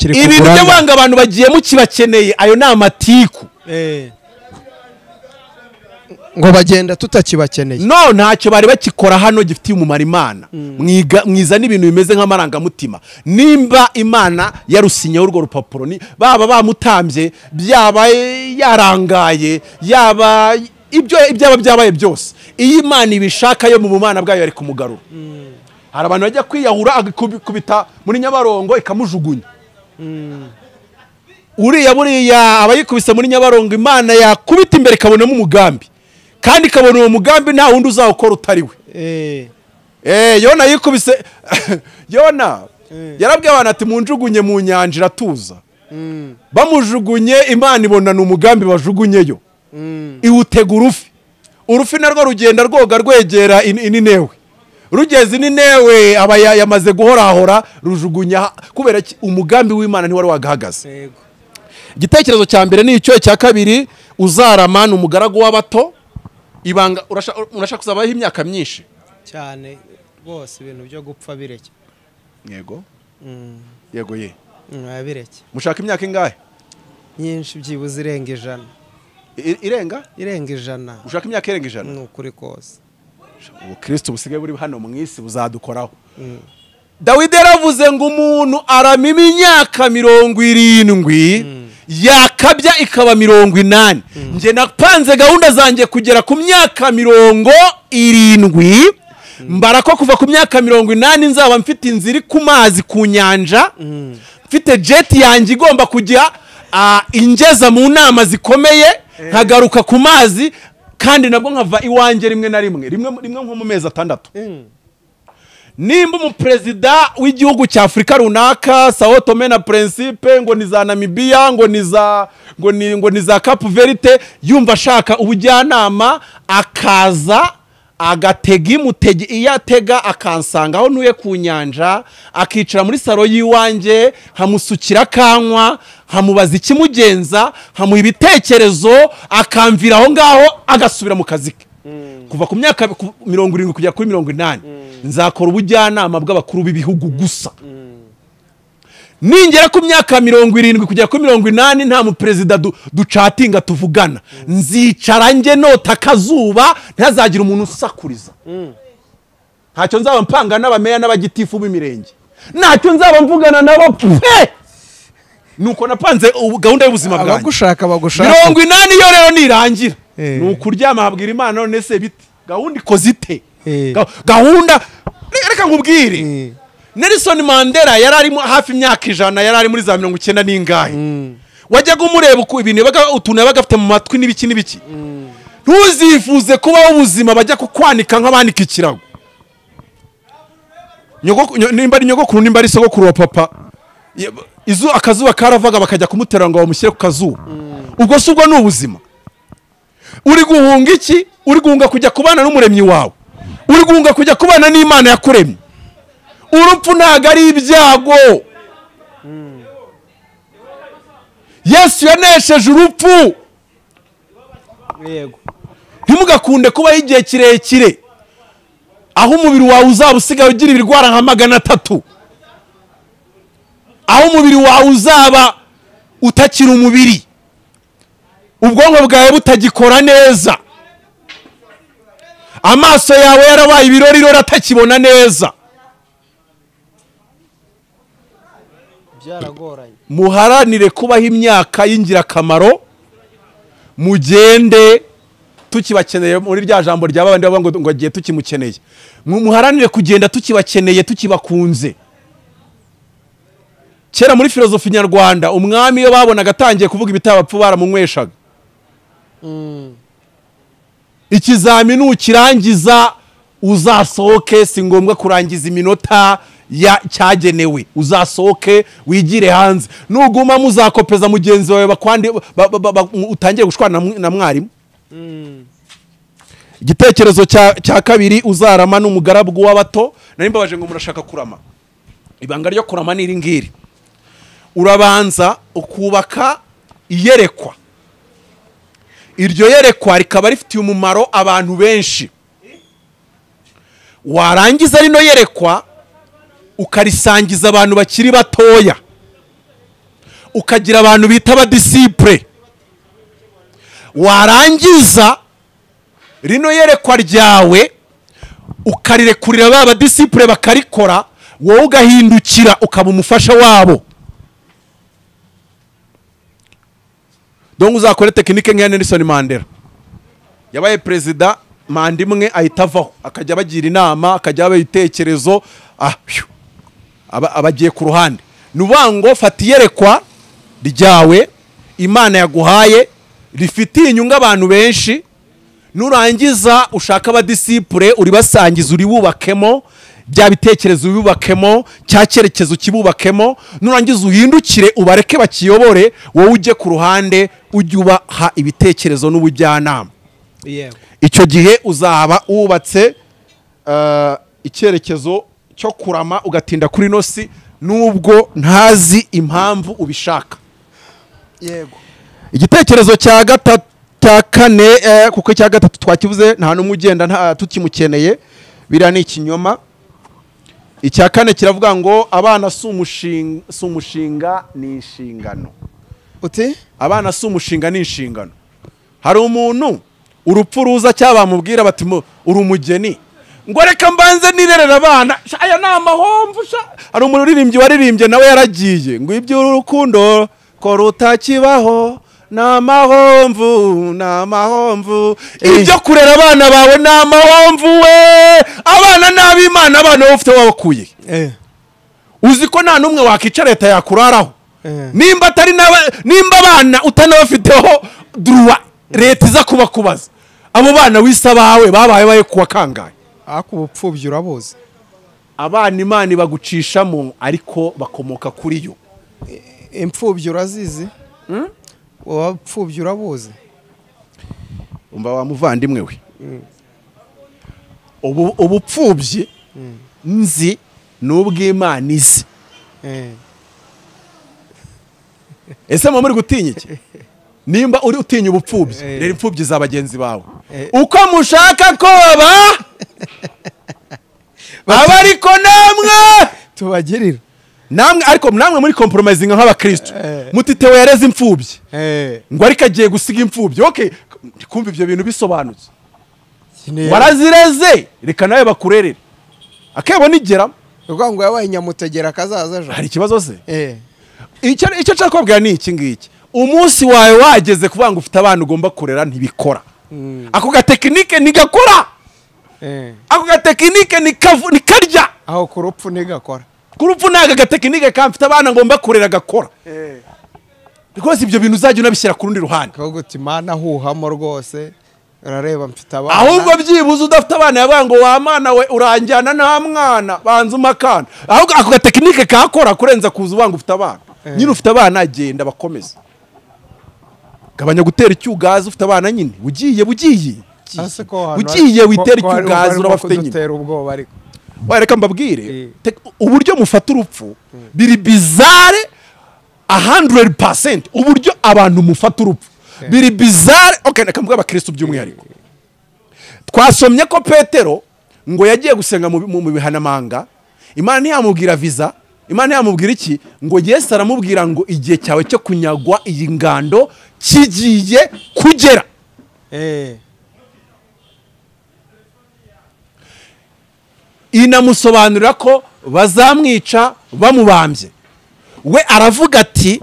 Ibintu byo banga abantu bagiye mukibakeneye, ayo ni amatiku. Ngo bagenda tutakibakeneye. No, ntacyo bari bakikora hano gifitiye umumaro Imana. Mwiza n'ibintu bimeze nk'amarangamutima. Nimba Imana yarusinyeho urwo rupapuro, ni baba bamutambye, byaba yarangaye, yaba ibyo ibyaba byabaye byose, iyo Imana ibishaka yo mu bumana bwayo yari kumugarura. Hari abantu bajya kwiyahura agakubita muri Nyabarongo ikamujugunya. Uriya buriya abayikubise muri Nyabarongo, Imana yakubita imbere ikabonamo umugambi, kandi ikabona uwo mugambi nta wundi uzawukora utari we. Yona yikubise Yona yarabwiye abantu ati munjugunye mu nyanja iratuza. Bamujugunye, Imana ibona ni umugambi bajugunyeyo, iwutega urufi. Urufi narwo rugenda rwoga rwegera Ninewe. Rugeze Ninewe aba yamaze guhorahora, rujugunya kubera umugambi w'Imana ntiwari wagahagaze. Igitekerezo cya mbere ni icyo. Cya kabiri, uzarama ni umugaragu w'abato. Ibanga urashaka kuzabaho imyaka myinshi cyane rwose, ibintu byo gupfa bireke. Yego. Yego ye. Bireke. Mushaka imyaka ingahe? Nyinshi, byibuze irenga 100. Irenga? Irenga 100. Ushaka imyaka irenga 100? Ni ukuri kose. Ubukristo busigaye buri hano mu isi buzadukoraho. Dawidi yaravuze ngo umuntu arama imyaka 70 yakabya ikaba 80. Nje napanze gahunda zanjye kugera ku myaka 70, mbara ko kuva ku myaka 80 nzaba mfite inzira iri ku mazi ku nyanja, mfite jet yanjye igomba kujya ingeza mu nama zikomeye, nkagaruka ku mazi, kandi nabwo nkava iwanjye rimwe na rimwe, rimwe nko mu mezi 6. Nimba umuperezida w'igihugu cya Afurika runaka, Sao Tome na Principe, ngo ni za Namibia, ngo ni za ngo ni za Cape Verde, yumva ashaka ubujyanama akaza agatega imutege iyo atega akansanga aho ntuye ku nyanja, akicara muri saro yiwanjye, nkamusukira kanywa, nkamubaza ikimugenza, nkamuha ibitekerezo, akamvira aho ngaho agasubira mu kazi ke. Kuva ku myaka 70 kugera kuri 80 nzakora ubujyanama bw'abakuru b'ibihugu gusa. Ningera ku myaka 70 kugera kuri 80 nta mu president ducatinga tuvugana, nzicara nge nota kazuba, ntazagira umuntu usakuriza. Ntacyo nzaba mpanga n'abameya n'abagitifu b'imirenge, ntacyo nzaba mvugana nabo pe. Nuko napanze gahunda y'ubuzima bwanjye. Abagushaka bagushaka. 80 yo rero nirangira nukuryama habwira Imana none se bite gahunda ikoze ite? Gahunda reka nkubwire. Nelson Mandela yari ari hafi imyaka 100, yari ari muri za 90 n'ingahe. Wajyaga umureba uko ibintu yabaga utuntu yabaga afite mu matwi n'ibiki n'ibiki. Ntuzifuze kubaho ubuzima bajya kukwanika nk'abanika ikirago. Nimba ari nyogokuru, nimba ari sogokuru wa papa, izu akazuba karavaga bakajya kumutera ngo bamushyire ku kazuba. Ubwo si ubwo ni ubuzima. Uri guhunga iki? Uri guhunga kujya kubana n'umuremyi wawe. Uri guhunga kujya kubana n'Imana yakuremye. Urupfu ntago ari ibyago. Yesu yanesheje urupfu. Yego. Ntimugakunde kubaho igihe kirekire aho umubiri wawe uzaba usigaye ugira ibirwara nka 300, aho umubiri wawe uzaba utakira umubiri, ubwonko bwawe butagikora neza, amaso yawe yarabaye ibirori atakibona neza. Byaragoranye. Muharanire kubaho imyaka y'ingirakamaro, mugende tukibakeneye. Muri rya jambo rya babandi bavuga ngo agiye tukimukeneye, muharanire kugenda tukibakeneye, tukibakunze. Kera muri filozofi nyarwanda umwami iyo babonaga atangiye kuvuga ibitabapfu baramunyweshaga. Ikizamini ukirangiza uzasohoke, si ngombwa kurangiza iminota ya cyagenewe, uzasohoke wigire hanze. Nuguma muzakopeza mugenzi wawe bakwandi utangiye gushwana na mwarimu. Igitekerezo cya kabiri, uzarama n'umugaragu w'abato. Nari mbabaje ngo murashaka kurama. Ibanga ryo kurama ni iri ngiri: urabanza ukubaka iyerekwa, iryo yerekwa rikaba rifitiye umumaro abantu benshi. Warangiza rino yerekwa ukarisangiza abantu bakiri batoya, ukagira abantu bita abadisipure. Warangiza rino yerekwa ryawe ukarirekurira ba badisipure bakarikora, wowe ugahindukira ukaba umufasha wabo. Donc uzakore tekinike nk'iya Nelson Mandela. Yabaye perezida manda imwe ahita avaho, akajya abagira inama, akajya abaha ibitekerezo, abagiye ku ruhande. Ni ukuvuga ngo fata iyerekwa ryawe Imana yaguhaye rifitiye inyungu abantu benshi, nurangiza ushaka abadisipure uribasangiza, uribubakemo bya bitekerezo, ubibubakemo cya cyerekezo kibubakemo, nurangiza uhindukire ubareke bakiyobore, wowe ujye ku ruhande ujye ubaha ibitekerezo n'ubujyanama. Yego. Icyo gihe uzaba wubatse icyerekezo cyo kurama, ugatinda kuri nosi nubwo ntazi impamvu ubishaka. Yego. Igitekerezo cya gatatu, cya kane, kuko icya gatatu twakivuze nta n'umwe ugenda tukimukeneye, biriya ni ikinyoma. Icya kane kiravuga ngo abana si umushinga ni inshingano. Uti? Abana si umushinga ni inshingano. Hari umuntu urupfu ruza cyabamubwira bati uri umugeni, ngo reka mbanze nirerera abana, aya ni amahomvu. Hari umuntu uririmbyi waririmbye nawe yaragiye ngo iby'urukundo ko rutakibaho ni amahomvu, ni amahomvu. Ibyo kurera abana bawe ni amahomvu we. Abana ni ab'Imana, abana wowe ufite wabakuye. Uzi ko nta n'umwe wakica leta yakuraraho. Nimba atari nimba abana utanabafiteho droit, leta iza kubakubaza. Abo bana wisa bawe babaye baye kuwa kangahe? Ako ubupfubyi urabuzi. Abana Imana bagucishamo ariko bakomoka kuri yo. Imfubyi urazizi? Wapfubyi urabuzi? Umva wa muvandimwe we. Ubupfubyi nzi n'ubw'Imana izi. Ese muri gutinya iki? Nimba uri utinya ubupfubyi, rero imfubyi za bagenzi bawe. Uko mushaka ko baba abariko namwe tubagirira. Namwe ariko namwe muri compromising nk'abakristo. Mutitewe yareze imfubyi. Ngo ariko agiye gusiga imfubyi. Okay, kumva ibyo bintu bisobanutse. Warazireze, reka nawe bakurerere. Akebo nigera uvuga ngo yabaye nyamutegera kazaza ejo. Hari ikibazo se? Icyo nshaka kubabwira ni iki ngiki. Umunsi wawe wageze kuvuga ngo ufite abana ugomba kurera ntibikora. Ako gatekinike nigakora. Ako gatekinike nikarya. Aho kurupfu nigakora. Kurupfu naga gatekinike kamfite abana ngomba kurera gakora. Rwose ibyo bintu uzajya unabishyira ku rundi ruhande. Kaguti Imana huhamo rwose. Urareba mfite abana. Ahubwo byibuze udafite abana yavuga ngo wa mana we uranjyana nta mwana banza umakana. Ahubwo ako gatekinike kakora kurenza kuza ubanga ufite abana. Nyine ufite abana agenda bakomeza. Gabanya gutera icyugazi ufite abana nyine. Ugiye ugiye witera icyugazi urabafite nyine. Gutera ubwoba ariko. Reka mbabwire uburyo mufata urupfu biri bizarre 100%. Uburyo abantu mufata urupfu biri bizarre. Okay, reka mvuge abakristo by'umwihariko. Twasomye ko Petero ngo yagiye gusenga mu bihanamanga, Imana ntiyamubwira visa, Imana ntiyamubwira iki, ngo Yesu aramubwira ngo igihe cyawe cyo kunyagwa iyi ngando kigiye kugera. Inamusobanurira ko bazamwica bamubambye. We aravuga ati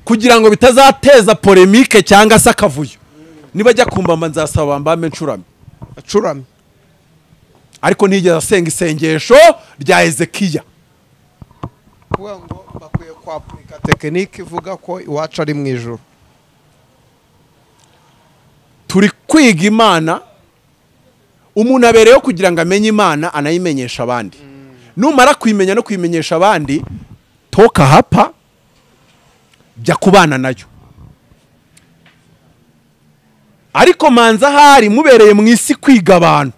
kugira ngo bitazateza polemique cyangwa se akavuyo, nibajya kumbamba nzasaba bambambe ncuramye. Acuramye. Ariko ntigeze asenga isengesho rya Hezekiya. Kuvuga ngo bakwiye kwapurika tekinike ivuga ko iwacu ari mu ijuru. Turi kwiga Imana. Umuntu abereyeho kugira ngo amenye Imana anayimenyesha abandi. Numara kuyimenya no kuyimenyesha abandi, toka hapa jya kubana nayo. Ariko manza hari mubereye mu isi kwiga abantu.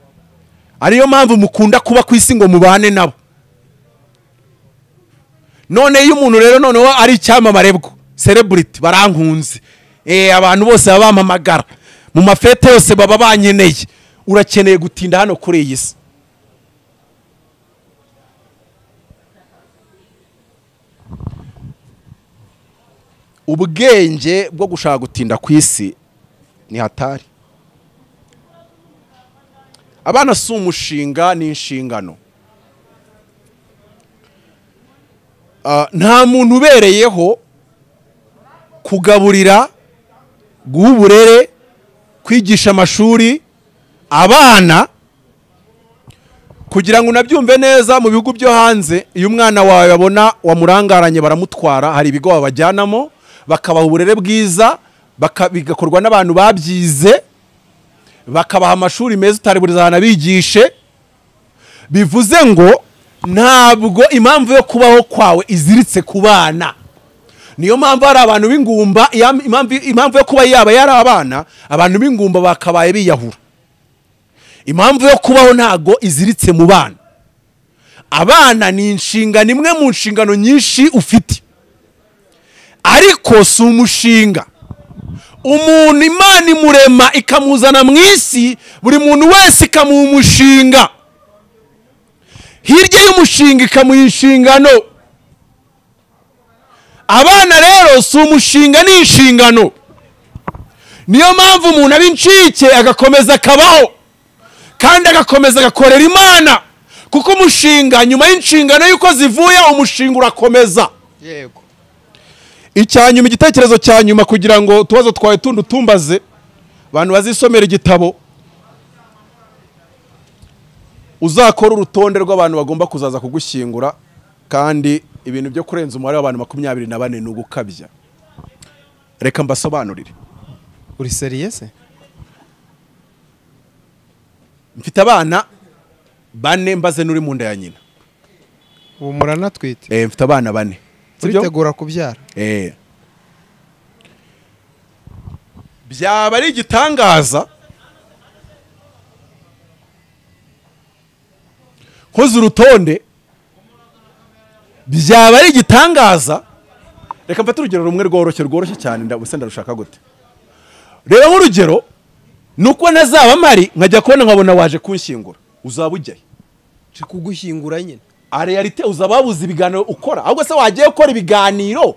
Ariyo mpamvu mukunda kuba ku isi ngo mubane nabo. None iyo umuntu rero noneho ari icyamamare bwo celebrity barankunze. Abantu bose babampamagara. Mu mafete yose baba banyeneye. Urakeneye gutinda hano kuri iyi si. Ubwenge bwo gushaka gutinda ku isi ni hatari. Abana si umushinga, ni inshingano. Nta muntu ubereyeho kugaburira, guha uburere, kwigisha amashuri abana. Kugira ngo unabyumve neza, mu bihugu byo hanze iyo umwana wawe babona wamurangaranye baramutwara, hari ibigo babajyanamo bakabaha uburere bwiza, bigakorwa n'abantu babyize, bakabaha amashuri meza utari burizana bigishe. Bivuze ngo ntabwo impamvu yo kubaho kwawe iziritse ku bana. Niyo mpamvu hari abantu b'ingumba, impamvu yo kuba yaba yari abana, abantu b'ingumba bakabaye biyahura. Impamvu yo kubaho ntago iziritse mu bana. Abana ni inshingano imwe mu nshingano nyinshi ufite, ariko si umushinga. Umuntu Imana imurema ikamuzana mu isi, buri muntu wese ikamuha umushinga. Hirya y'umushinga ikamuha inshingano. Abana rero si umushinga, ni inshingano. Niyo mpamvu umuntu aba incike agakomeza akabaho, kandi agakomeza agakorera Imana, kuko umushinga nyuma y'inshingano yuko zivuye umushinga urakomeza. Yego. Icyanyuma, igitekerezo cya nyuma kugira ngo utubazo twawe tundi utumbaze abantu bazisomera igitabo, uzakora urutonde rw'abantu bagomba kuzaza kugushyingura, kandi ibintu byo kurenza umubare w'abantu 24 ni ugukabya. Reka mbasobanurire. Uri seriye se? Mfite abana 4 mbaze n'uri mu nda ya nyina. Ubu muranatwite? Mfite abana 4. Uritegura kubyara? Byaba ari igitangaza koza urutonde, byaba ari igitangaza. Reka mfate urugero rumwe rworoshye cyane, ndabuse ndarushaka gute. Reba nk'urugero nuko ntazaba mari nkajya kubona nkabona waje kunshyingura, uzaba ujyaye kugushyingura nyine. A realite uzaba wabuze ibiganiro ukora, ahubwo se wagiye ukora ibiganiro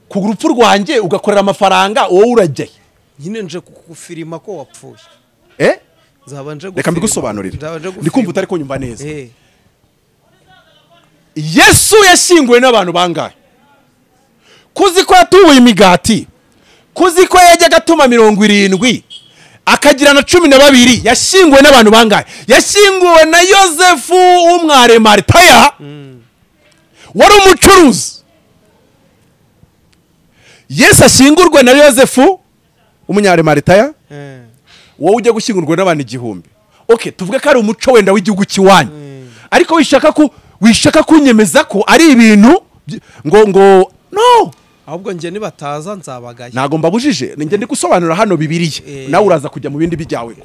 ku rupfu rwanjye ugakorera amafaranga, wowe urajyaye nyine. Nje kukufirima ko wapfuye. Nzaba nje reka mbigusobanurire, ndikumva utari kunyumva neza. Yesu yashyinguwe n'abantu bangahe? Kuzi ko yatubuye imigati, kuzi ko yajyaga atuma 70 akagira na 12, yashyinguwe n'abantu bangahe? Yashyinguwe na Yosefu w'umwaremartaya wari umucuruzi. Yesu ashyingurwe na Yosefu w'umunyaremartaya, wowe ujya gushyingurwa n'abantu 1000. Okay, tuvuge ko ari umuco wenda w'igihugu kiwanyu, ariko wishaka kunyemeza ko ari ibintu ngo no. Ahubwo nje nibataza nzabagaye. Ntago mbabujije, ninjye ndi gusobanura hano Bibiliya, nawe uraza kujya mu bindi bijyawe.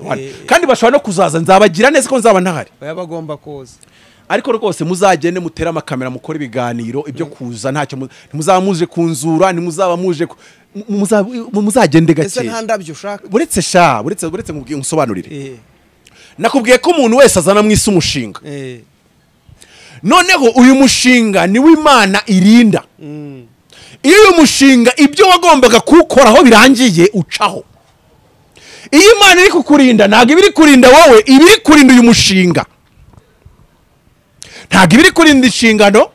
Kandi bashobora no kuzaza, nzabagira neza ko nzaba ntahari. Oya, bagomba kuza. Ariko rwose muzagende mutere amakamera mukore ibiganiro, ibyo kuza ntacyo ntimuzaba muje kunzura, ntimuzaba muje muzagende gake. Ese nta ndabyo ushaka? Buretse sha, buretse mubwiye nsobanurire. Nakubwiye ko umuntu wese azana mu isi umushinga. Noneho uyu mushinga ni w'Imana irinda. Iyo uyu mushinga ibyo wagombaga kuwukoraho birangiye ucaho. Iyo Imana iri kukurinda ntabwo iba iri kurinda wowe, iba iri kurinda uyu mushinga. Ntabwo iba iri kurinda inshingano,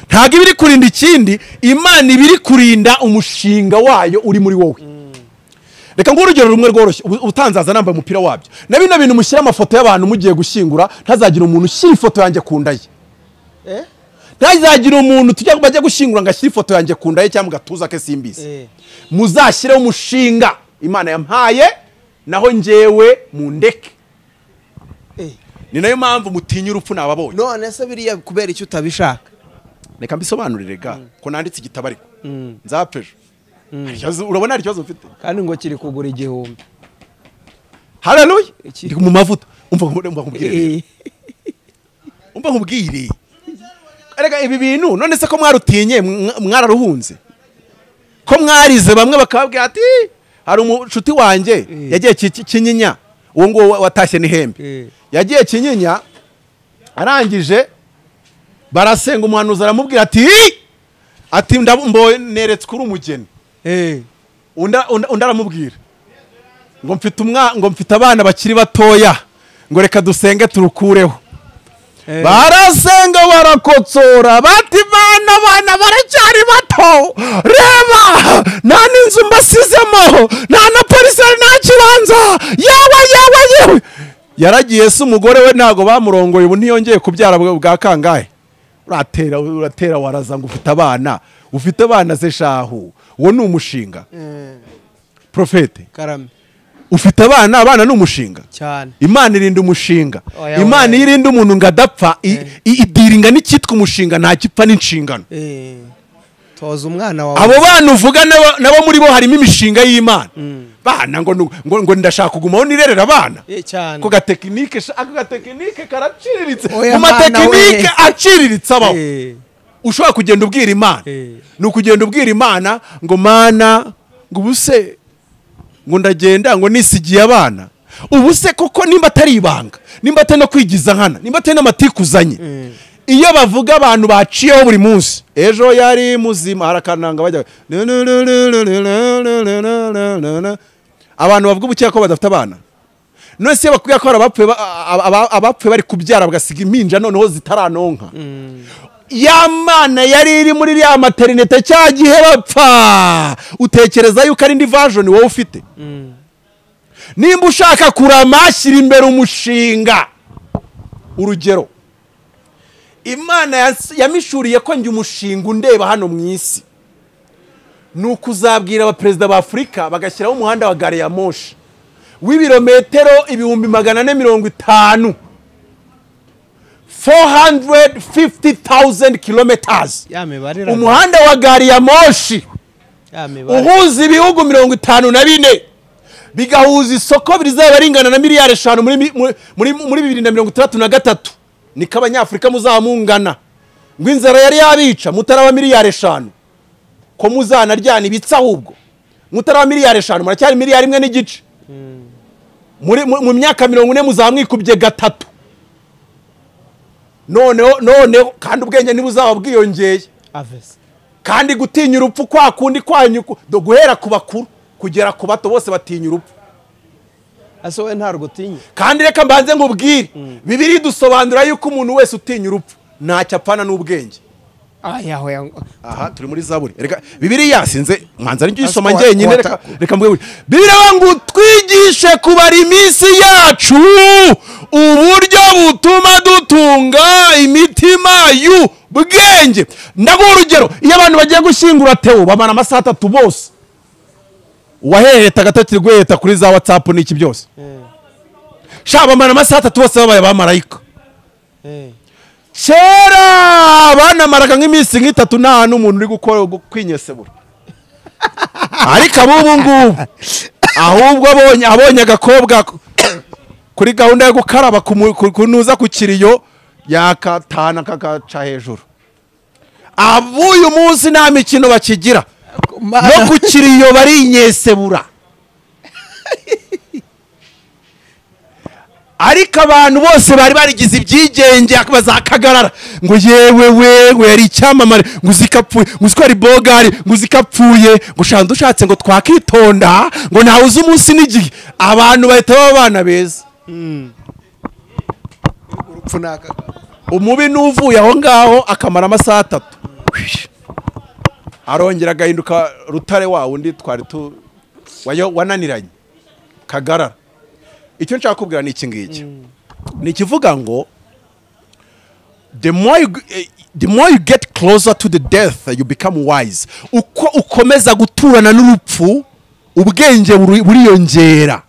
ntabwo iba iri kurinda ikindi, Imana iba iri kurinda umushinga wayo uri muri wowe. Reka nguhe urugero rumwe rworoshye, utanzaza nambaye umupira wabyo. Na bino bintu mushyira amafoto y'abantu mugiye gushyingura, ntazagira umuntu ushyira ifoto yanjye ku nda ye. Ntazagira umuntu tujya bajya gushyingura ngo ashyire ifoto yanjye ku nda ye cyangwa gatuza ke simbizi. Muzashyireho umushinga Imana yampaye, naho njyewe mundeke. Ni nayo mpamvu mutinya urupfu nababonye. None se biriya kubera icyo utabishaka? Reka mbisobanurire ga ko nanditse igitabo ariko nzapfa ejo. Urabona hari ikibazo mfite? Kandi ngo kiri kugura 1000. Haleluya! Ndi mu mavuta. Umva nkubwire. Umva nkubwire. Erega ibi bintu none se ko mwarutinye mwararuhunze? Ko mwarize bamwe bakababwira ati hari umucuti wanjye yagiye Kinyinya, uwo ngo watashye n'ihembe. Yagiye Kinyinya arangije barasenga, umuhanuzi aramubwira ati ndamboneretswe uri umugeni. Undi aramubwira ngo mfite ngo mfite abana bakiri batoya, ngo reka dusenge turukureho. Barasenga barakotsora bati bana bana baracyari bato, reba nta n'inzu mbasizemo, nta na pariseri, nta kibanza, yewe yewe yewe. Yaragiye se umugore we ntago bamurongoye, ubu ntiyongeye kubyara bwa kangahe. Uratera waraza ngo ufite abana, ufite abana se shahu, uwo ni umushinga. Profete Karame, ufite abana, abana ni umushinga cyane. Imana irinda umushinga. Imana irinda umuntu ngo adapfa, idiringa n'icyitwa umushinga, nta gipfa n'inshingano. Toza umwana wawe. Abo bana uvuga nabo muri bo harimo imishinga y'Imana. Bana ngo ndashaka kugumaho nirerera abana. Cyane. Ko gatekinike, ako gatekinike karaciriritse. Mu matekinike aciriritse abaho. Ushobora kugenda ubwira Imana. Ni ukugenda ubwira Imana ngo Mana, ngo ubuse ngo ndagenda ngo nisigiye abana. Ubuse koko nimba atari ibanga, nimba atari no kwigiza nkana, nimba atari n'amatikuzanye. Iyo bavuga abantu baciyeho buri munsi, ejo yari muzima harakananga bajya abantu bavuga ubukeye ko badafite abana. None se bakwiye ko abapfuye bari kubyara bagasiga impinja noneho zitaranonka. Ya mana yari iri muri ya maternité cya gihe bapfa, utekereza yuko ari indi version wowe ufite? Nimba ushaka kurama shyira imbere umushinga. Urugero, Imana yamishuriye ko njye umushinga undeba hano mu isi nuko uzabwira abaperezida ba Afurika bagashyiraho umuhanda wa gare ya moshi w'ibirometero 450,000. 450,000 kilometers, umuhanda wa gari ya moshi uhuza ibihugu 54 bigahuza isoko bizaba ringana na miliyari 5 muri 2063. Niko abanyafurika muzamungana ngo inzara yari yabica mutaraba miliyari 5, ko muzanaryana ibitsa ahubwo mutaraba miliyari 5 muracyari miliyari 1.5. Muri mu myaka 40 muzamwikubye gatatu. None kandi ubwenge ntibuzaba bwiyongeye. Kandi gutinya urupfu kwa kundi kwanyu guhera ku bakuru kugera ku bato bose batinya urupfu. Ase we ntarwo utinya. Kandi reka mbanze nkubwire, Bibiliya idusobanura yuko umuntu wese utinya urupfu ntacyo apfana n'ubwenge. Aha turi muri Zaburi. Reka Bibiliya sinze mwanza ari ngisoma njyenyine, reka mbwe. Bibiliya ngo twigishe kubara iminsi yacu uburyo butuma dutunga imitima y'ubwenge. Ndaguha urugero, iyo abantu bagiye gushyingura Theo bamara amasaha 3 bose. Uwaheheta gatatu guheta kuri za WhatsApp n'iki byose. Sha bamara amasaha 3 bose babaye abamarayika. Kera banamaraga nk'iminsi nk'itatu nta n'umuntu uri gukora kwinyesebura. Ariko abubu ngubu ahubwo abonye agakobwa kuri gahunda yo gukaraba kunuza ku kiriyo yakatana kagaca hejuru. Abuyu munsi nta mikino bakigira no ku kiriyo barinyesebura. Ariko abantu bose bari barigize ibyigenge bazakagarara ngo yewe wewe yari icyamamare, ngo uzikapfuye, ngo uziko ari bogari, ngo uzikapfuye, ngo shanda ushatse ngo twakitonda, ngo ntawe uzi umunsi n'igihe. Abantu bahita baba abana beza. Umubi n'uvuye aho ngaho akamara amasaha 3 arongera agahinduka rutare wa wundi twari tu wananiranye kagarara. Icyo nshaka kubwira ni iki ngiki, ni ikivuga ngo the more you get closer to the death you become wise. Uko ukomeza guturana n'urupfu ubwenge buriyongera,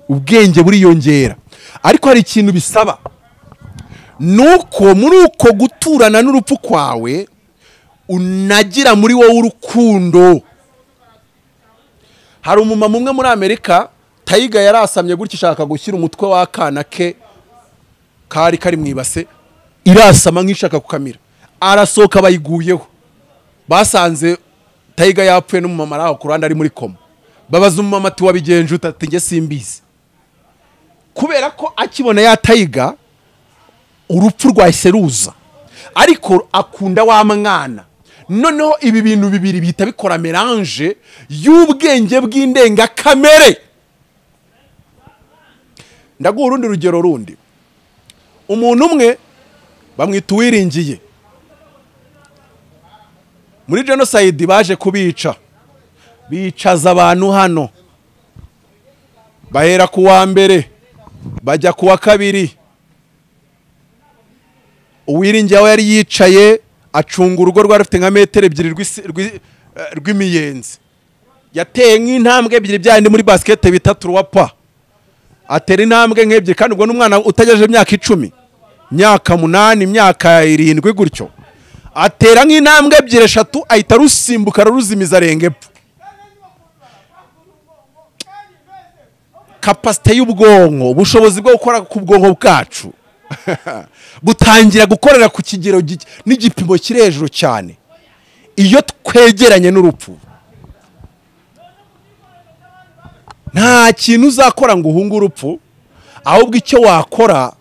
ubwenge buriyongera. Ariko hari ikintu bisaba, nuko muri uko guturana n'urupfu kwawe unagira muri wowe urukundo. Hari umumama umwe muri Amerika, Tayiga yarasamye gutya ishaka gushyira umutwe w'akana ke kari kari mwibase, irasama nk'ishaka kukamira, arasohoka bayiguyeho. Basanze Tayiga yapfuye n'umumama aho ku ruhande ari muri koma. Babaza umumama ati wabigenje ute? Ati njye simbizi. Kubera ko akibona ya Tayiga urupfu rwahise ruza, ariko akunda wa mwana. Noneho ibi bintu bibiri bihita bikora melange y'ubwenge bw'indengakamere. Ndaguha urundi rugero rundi. Umuntu umwe bamwita Uwiringiye, muri genocide baje kubica, bicaza abantu hano, bahera ku wa mbere bajya ku wa kabiri. Uwiringiye aho yari yicaye acunga urugo rwari rufite nka metero 2 rw'imiyenzi, yateye nk'intambwe ebyiri byandi muri basket bita truwapa, atera intambwe nk'ebyiri, kandi ubwo n'umwana utagejeje imyaka 10, imyaka 8, imyaka 7 gutyo, atera nk'intambwe ebyiri eshatu ahita rusimbuka ruzimiza arenga epfo. Kapasite y'ubwonko, ubushobozi bwo gukora ku bwonko bwacu butangira gukorera ku kigero n'igipimo kiri hejuru cyane iyo twegeranye n'urupfu. Nta kintu uzakora ngo uhunge urupfu, ahubwo icyo wakora,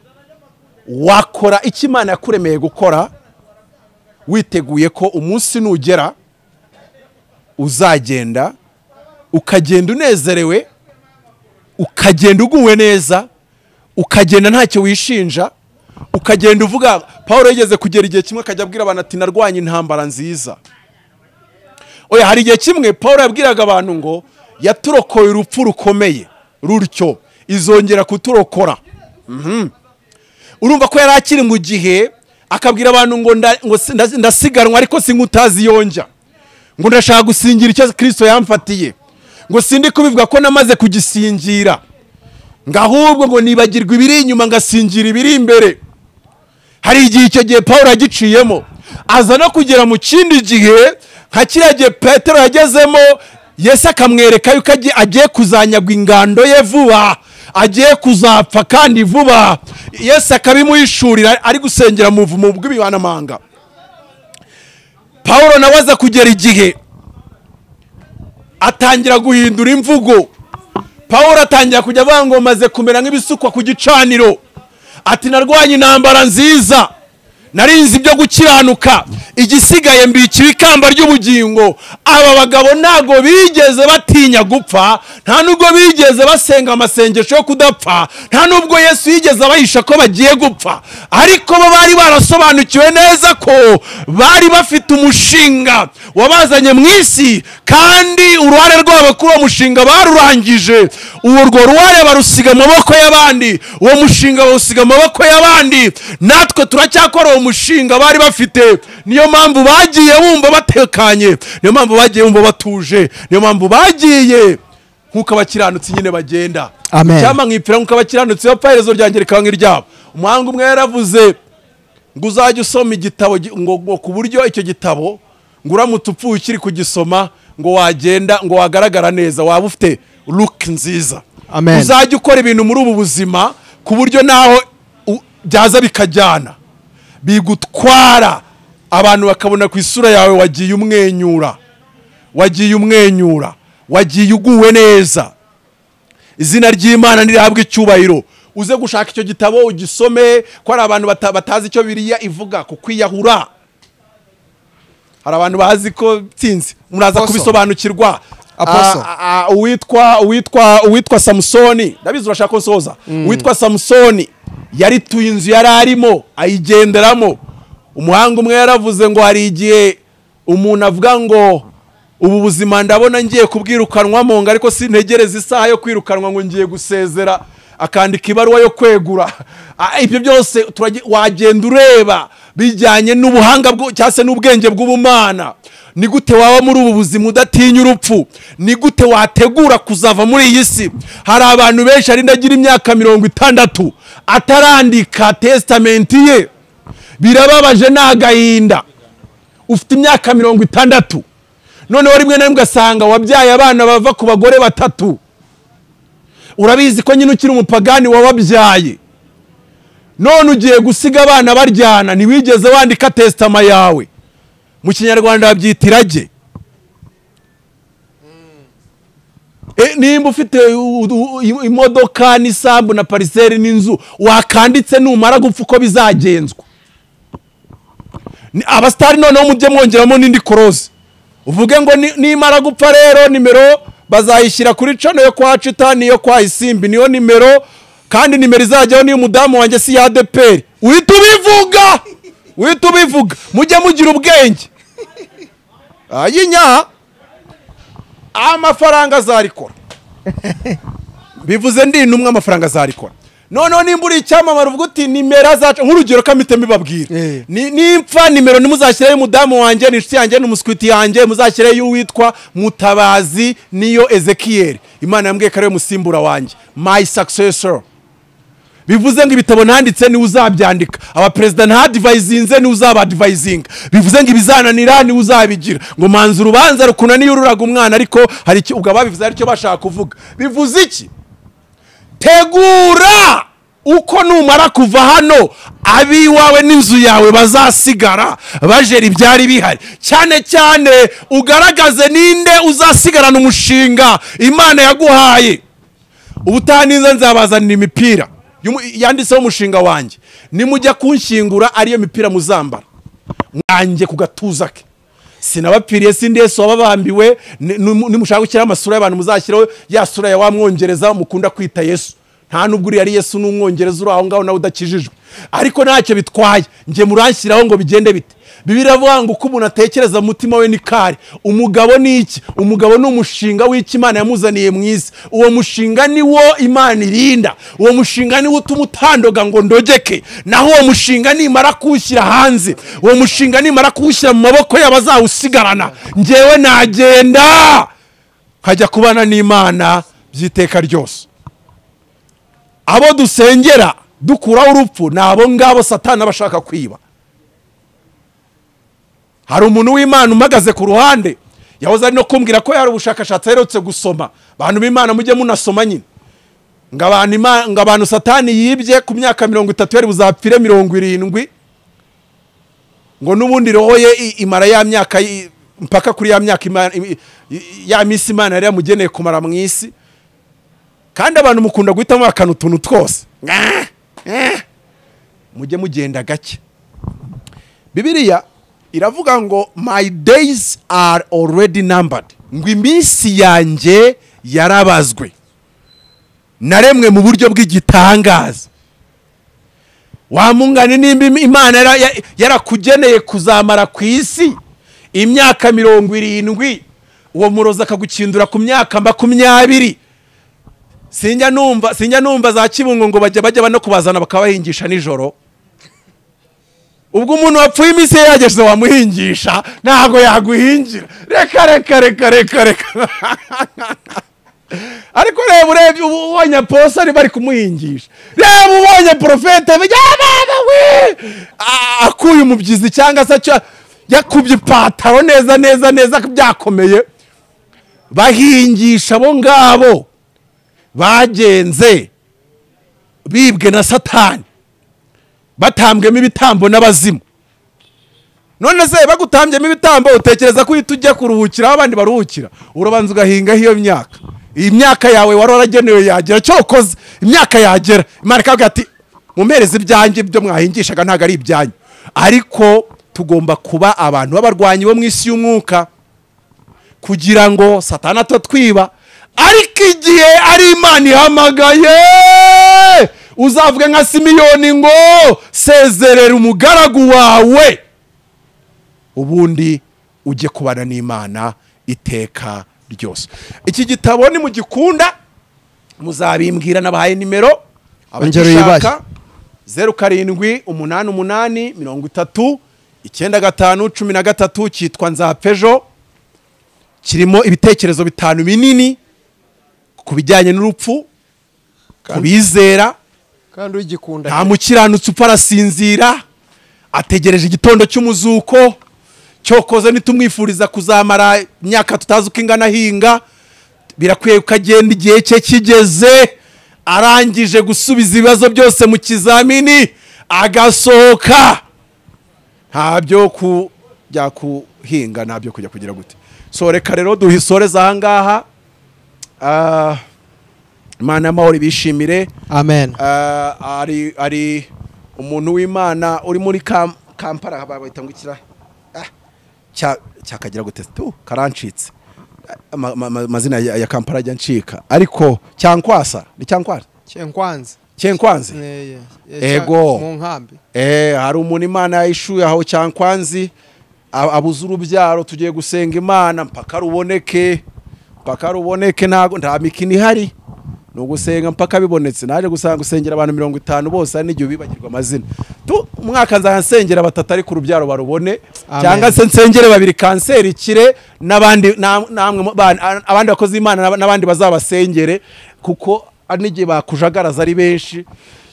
wakora icyo Imana yakuremeye gukora, witeguye ko umunsi nugera uzagenda, ukagenda unezerewe, ukagenda uguwe neza, ukagenda ntacyo wishinja, ukagenda uvuga. Paul yigeze kugera igihe kimwe akajya abwira abantu ati narwanye intambara nziza. Oya, hari igihe kimwe Paul yabwiraga abantu ngo yaturokoye urupfu rukomeye rutyo izongera kuturokora. Urumva ko yari akiri mu gihe akabwira abantu ngo ndasiganwa ariko sinkutazi yonja, ngo ndashaka gusingira icyo Kristo yamfatiye, ngo sindi kubivuga ko namaze kugisingira. Ngahubwo ngo nibagirwa ibiri inyuma ngasingira ibiri imbere. Hari igihe icyo gihe Pawulo yagiciyemo, aza no kugera mu kindi gihe nka kiriya gihe Petero yagezemo, Yesu akamwereka yuko agiye kuzanyagwa ingando ye vuba, agiye kuzapfa kandi vuba. Yesu akabimuhishurira ari gusengera mu buvumo bw'ibihanamanga. Pawulo nawe aza kugera igihe atangira guhindura imvugo. Pawulo atangira kujya avuga ngo maze kumera nk'ibisukwa ku gicaniro, ati narwanye intambara nziza, narinzi ibyo gukiranuka, igisigaye mbikira ikamba ry'ubugingo. Aba bagabo ntago bigeze batinya gupfa, nta nubwo bigeze basenga amasengesho yo kudapfa, nta nubwo Yesu yigeze abahisha ko bagiye gupfa, ariko bo bari barasobanukiwe neza ko bari bafite umushinga wabazanye mu isi, kandi uruhare rwabo kuri uwo mushinga barurangije. Urwo ruhare barusiga mu maboko y'abandi, uwo mushinga bawusiga mu maboko y'abandi. Natwe turacyakora uwo mushinga bari bafite. Niyo mpamvu bagiye bumva batekanye, niyo mpamvu bagiye bumva batuje, niyo mpamvu bagiye nkuko abakiranutsi nyine bagenda. Cyangwa nkipfira nkuko abakiranutsi bapfa, iherezo ryanjye rikaba nk'iryabo. Umuhanga umwe yaravuze ngo uzajye usoma igitabo ngo ku buryo icyo gitabo ngo uramutse upfuye ukiri kugisoma ngo wagenda ngo wagaragara neza, waba ufite look nziza. Uzajye ukora ibintu muri ubu buzima ku buryo naho byaza bikajyana bigutwara, abantu bakabona ku isura yawe wagiye umwenyura, wagiye umwenyura, wagiye uguwe neza. Izina ry'Imana nirihabwe icyubahiro. Uze gushaka icyo gitabo ugisome, ko hari abantu batazi icyo Bibiliya ivuga ku kwiyahura. Hari abantu bazi ko tsinzi, muraza kubisobanukirwa. Uwitwa Samusoni, ndabizi urashaka ko nsoza. Uwitwa Samusoni yarituye inzu yari arimo ayigenderamo. Umuhanga umwe yaravuze ngo hari igihe umuntu avuga ngo ubu buzima ndabona ngiye kubwirukanwamo, ngo ariko sintegereza isaha yo kwirukanwa ngo ngiye gusezera, akandika ibaruwa yo kwegura. Ibyo byose wagenda ureba bijyanye n'ubuhanga cyangwa se n'ubwenge bw'ubumana. Ni gute waba muri ubu buzima udatinya urupfu? Ni gute wategura kuzava muri iyi si? Hari abantu benshi ari ndagira imyaka 60 atarandika testamenti ye. Birababaje n'agahinda. Ufite imyaka 60, noneho rimwe na rimwe ugasanga wabyaye abana bava ku bagore batatu. Urabizi ko nyine ukiri umupagani wababyaye, none ugiye gusiga abana baryana, ntiwigeze wandika testama yawe. Mu Kinyarwanda babyita irage. Nimba ufite imodoka n'isambu na pariseri n'inzu, wakanditse numara gupfa uko bizagenzwa. Abasitari noneho mujye mwongeramo n'indi koroze, uvuge ngo nimara gupfa rero nimero bazayishyira kuri cano yo kwa Cita niyo kwa Isimbi, niyo nimero, kandi nimero izajyaho niyo umudamu wanjye si ya ADPR. Uhita ubivuga, uhita ubivuga, mujye mugira ubwenge. Ayinya amafaranga azarikora. Bivuze ndi intumwa, amafaranga azarikora. Noneho nimba uri icyamamare uvuga uti nimero zacu, nk'urugero kamite mbibabwira, nimpfa nimero ntimuzashyireho umudamu wanjye n'inshuti yanjye n'umuswiti yanjye, muzashyireho uwitwa Mutabazi niyo Ezekiel. Imana yambwiye ko ari we musimbura wanjye, my successor. Bivuze ngo ibitabo nanditse ni uzabyandika, abaperezida ntadivayizinze ni uzabadivayizinga. Bivuze ngo ibizananira ni uzabigira. Ngo manza urubanza rukunaniye ururaga umwana, ariko hari icyo ubwo ababivuze aricyo bashaka kuvuga. Bivuze iki? Tegura uko numara kuva hano abiwawe n'inzu yawe bazasigara bajera ibyari bihari. Cyane cyane ugaragaze ninde uzasigarana umushinga Imana yaguhaye. Ubutaha niza nzabazanira imipira yanditseho umushinga wanjye, nimujya kunshyingura ariyo mipira muzambara mwanjye ku gatuza ke. Sinabapfiriye, sindi Yesu wababambiwe. Nimushaka gushyiraho amasura y'abantu muzashyiraho ya sura ya wa mwongereza mukunda kwita Yesu. Nta nubwo uri yari Yesu n'umwongereza uri aho ngaho nawe udakijijwe, ariko ntacyo bitwaye, nge muranshyiraho ngo bigende bite. Bibiliya iravuga ngo uko umuntu atekereza mu mutima we ni kare. Umugabo ni iki? Umugabo ni umushinga w'icyo Imana yamuzaniye mu isi. Uwo mushinga ni wo Imana irinda, uwo mushinga ni wo utuma utandoga ngo ndogeke. Naho uwo mushinga nimara kuwushyira hanze, uwo mushinga nimara kuwushyira mu maboko y'abazawusigarana, ngewe nagenda nkajya kubana n'Imana by'iteka ryose. Abo dusengera dukuraho urupfu ni abo ngabo Satani aba ashaka kwiba. Hari umuntu w'Imana umagaze ku ruhande yahoze ari no kumbwira ko yari ubushakashatsi aherutse gusoma. Bantu b'Imana mujye munasoma nyine. Ngo abantu Satani yibye ku myaka 30 yari buzapfire 70, ngo n'ubundi roho ye imara ya myaka mpaka kuri ya myaka ya misi Imana yari yamugeneye kumara mu isi. Kandi abantu mukunda guhitamo akantu utuntu twose. Mujye mugenda gake. Bibiliya iravuga ngo my days are already numbered, ngo iminsi yanjye yarabazwe, naremwe mu buryo bw'igitangaza. Wamungane nimba Imana yarakugeneye kuzamara ku isi imyaka 70, uwo murozi akagukindura ku myaka 20. Sinjya numva za Kibungo ngo bajya no kubazana bakabahingisha nijoro. Ubwo umuntu wapfuye iminsi ye yageze wamuhingisha, ntago yaguhingira. Reka reka reka reka reka. Ariko reba urebye ubonye aposa ari bari kumuhingisha, reba ubonye profete we akuye umubyizi cyangwa se yakubye ipataro neza neza neza byakomeye, bahingisha abo ngabo bagenze bibwe na Satani, batambwemo ibitambo n'abazimu. None se bagutambyemo ibitambo utekereza ko uhita ujya kuruhukira aho abandi baruhukira? Urabanza ugahinga iyo myaka. Iyi myaka yawe wari waragenewe yagera, cyokoze imyaka yagera Imana ikavuga ati mumpereze ibyanjye, ibyo mwahingishaga ntago ari ibyanyu. Ariko tugomba kuba abantu b'abarwanyi bo mu isi y'umwuka kugira ngo Satani atatwiba. Ariko igihe ari Imana ihamagaye, uzavuge nka Simiyoni ngo sezerera umugaragu wawe, ubundi ujye kubana n'Imana iteka ryose. Iki gitabo ni mugikunda muzabimbwira, nabahaye nimero abagishaka 07 88 30 95 13, cyitwa Nzapfejo. Kirimo ibitekerezo 5 binini ku bijyanye n'urupfu, kubizera. Kandi ugikunda nta mukiranutsi upfa arasinzira, ategereje igitondo cy'umuzuko. Cyokoze nitumwifuriza kuzamara imyaka tutazi uko ingana ahinga, birakwiye ukagenda igihe cye kigeze, arangije gusubiza ibibazo byose mu kizamini agasohoka, nta byo kujya kuhinga, nta byo kujya kugira gute. So reka rero duhisoreza aha ngaha. Imana y'amahoro ibishimire. Amen. Ari umuntu w'Imana uri muri Kampala bahita ngo ikira cyakagira gute tu karancitse amazina ya Kampala ajya ncika, ariko Cyankwasa ni Cyankwasa Cyenkwanzi ego mu nkambi. Hari umuntu Imana yishuye aho Cyankwanzi abuze urubyaro, tugiye gusenga Imana mpaka ruboneke, mpaka ruboneke, ntago nta mikino ihari, ni ugusenga mpaka bibonetse. Naje gusanga gusengera abantu 50 bose ari n'igihe bibagirwa amazina. Tu umwaka nzansengera batatu ari ku rubyaro barubone, cyangwa se nsengere babiri kanseri ikire, n'abandi namwe abandi bakozi Imana n'abandi bazabasengere, kuko ari n'igihe bakujagaraza ari benshi.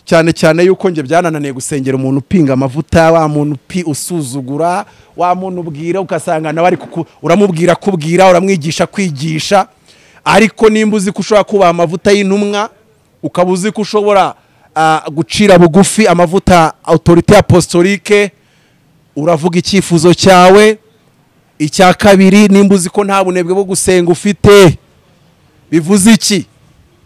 Cyane cyane yuko nge byanananiye gusengera umuntu upinga amavuta, wa muntu usuzugura, wa muntu ubwira ugasanga nawe ari uramubwira kubwira, uramwigisha kwigisha. Ariko nimba uzi ko ushobora kuba amavuta y'intumwa, ukaba uzi ko ushobora gucira bugufi amavuta autorité apostolique, uravuga icyifuzo cyawe. Icya kabiri, nimba uzi ko nta bunebwe bwo gusenga ufite, bivuze iki?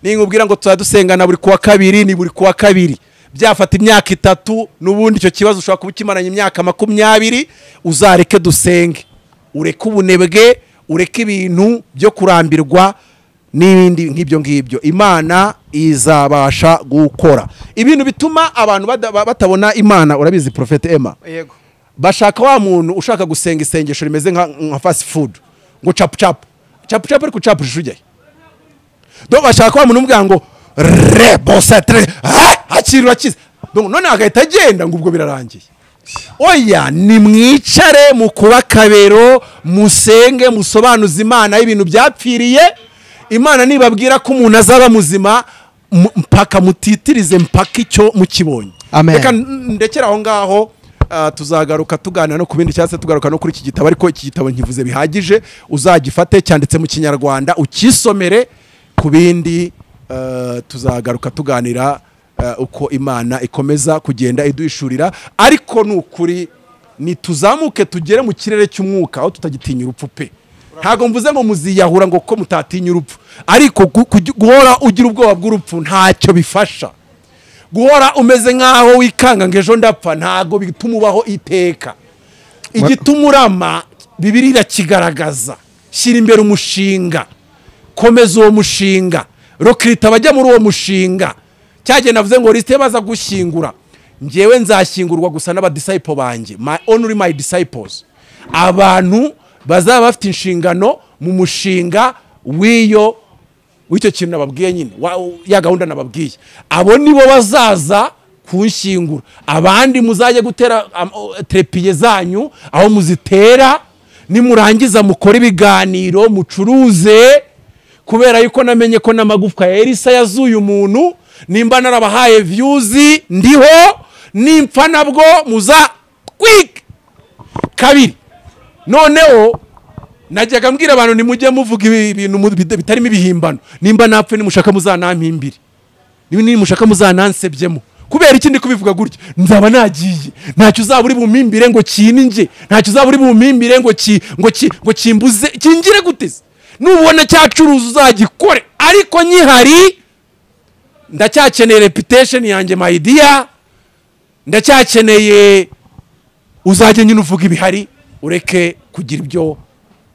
Ningubwira ngo tuzadusengana buri kuwa kabiri, ni buri kuwa kabiri, byafata imyaka 3, n'ubundi icyo kibazo ushobora kuba ukimaranye imyaka 20. Uzareke dusenge, ureke ubunebwe, ureke ibintu byo kurambirwa n'ibindi nk'ibyo ngibyo. Imana izabasha gukora ibintu bituma abantu batabona Imana. Urabizi Prophet Emma, yego, bashaka wa muntu ushaka gusenga isengesho rimeze nka fast food, ngo chap chap chap chap, ariko chap jujye. Donc bashaka wa muntu umubwira ngo rebosetre akira akize, donc none agahita agenda ngo ubwo birarangiye. Oya, nimwicare mukuba kabero, musenge, musobanuze Imana ibintu byapfiriye. Imana nibabwira ko umuntu azaba muzima, Mpaka mutitirize mpaka icyo mukibonye. Reka ndekera aho ngaho, tuzagaruka tuganira no ku bindi cyangwa se tugaruka no kuri iki gitabo, ariko iki gitabo nkivuze bihagije, uzagifate cyanditse mu Kinyarwanda ukisomere. Ku bindi tuzagaruka tuganira uko Imana ikomeza kugenda iduhishurira, ariko ni ukuri nituzamuke tugere mu kirere cy'umwuka aho tutagitinya urupfu pe. Ntago mvuze ngo muziyahura ngo ko mutatinya urupfu, ariko guhora ugira ubwoba bw'urupfu ntacyo bifasha. Guhora umeze nkaho wikanga ngo ejo ndapfa ntago bituma ubaho iteka. Igituma urama Bibiliya irakigaragaza. Shyira imbere umushinga, komeza uwo mushinga, rokirita bajya muri uwo mushinga. Cyagiye navuze ngo liste baza gushyingura, njyewe nzashyingurwa gusa n'abadisciple banjye, my only my disciples, abantu bazaba bafite inshingano mu mushinga w'iyo w'icyo kintu nababwiye nyine, ya gahunda nababwiye, abo nibo bazaza kunshyingura. Abandi muzajye gutera trepiye zanyu aho muzitera, nimurangiza mukore ibiganiro mucuruze, kubera yuko namenye ko n'amagufwa ya Elisa yazuye umuntu. Nimba narabahaye views ndiho, nimpfa nabwo muza quick kabiri. Noneho najyaga mbwira abantu nimujye muvuga ibintu bitarimo ibihimbano, nimba napfe nimushaka muzanampimbire, nimushaka muzanansebyemo. Kubera iki ndi kubivuga gutya? Nzaba nagiye, ntacyo uzaba uri bumimbire ngo kininje, ntacyo uzaba uri bumimbire ngo ki ngo ki ngo kimbuze kingire guteze. Nubona cyacuruza uzagikore, ariko nyihari ndacyakeneye reputation yanjye my dear, ndacyakeneye uzajye nyine uvuga ibihari, ureke kugira ibyo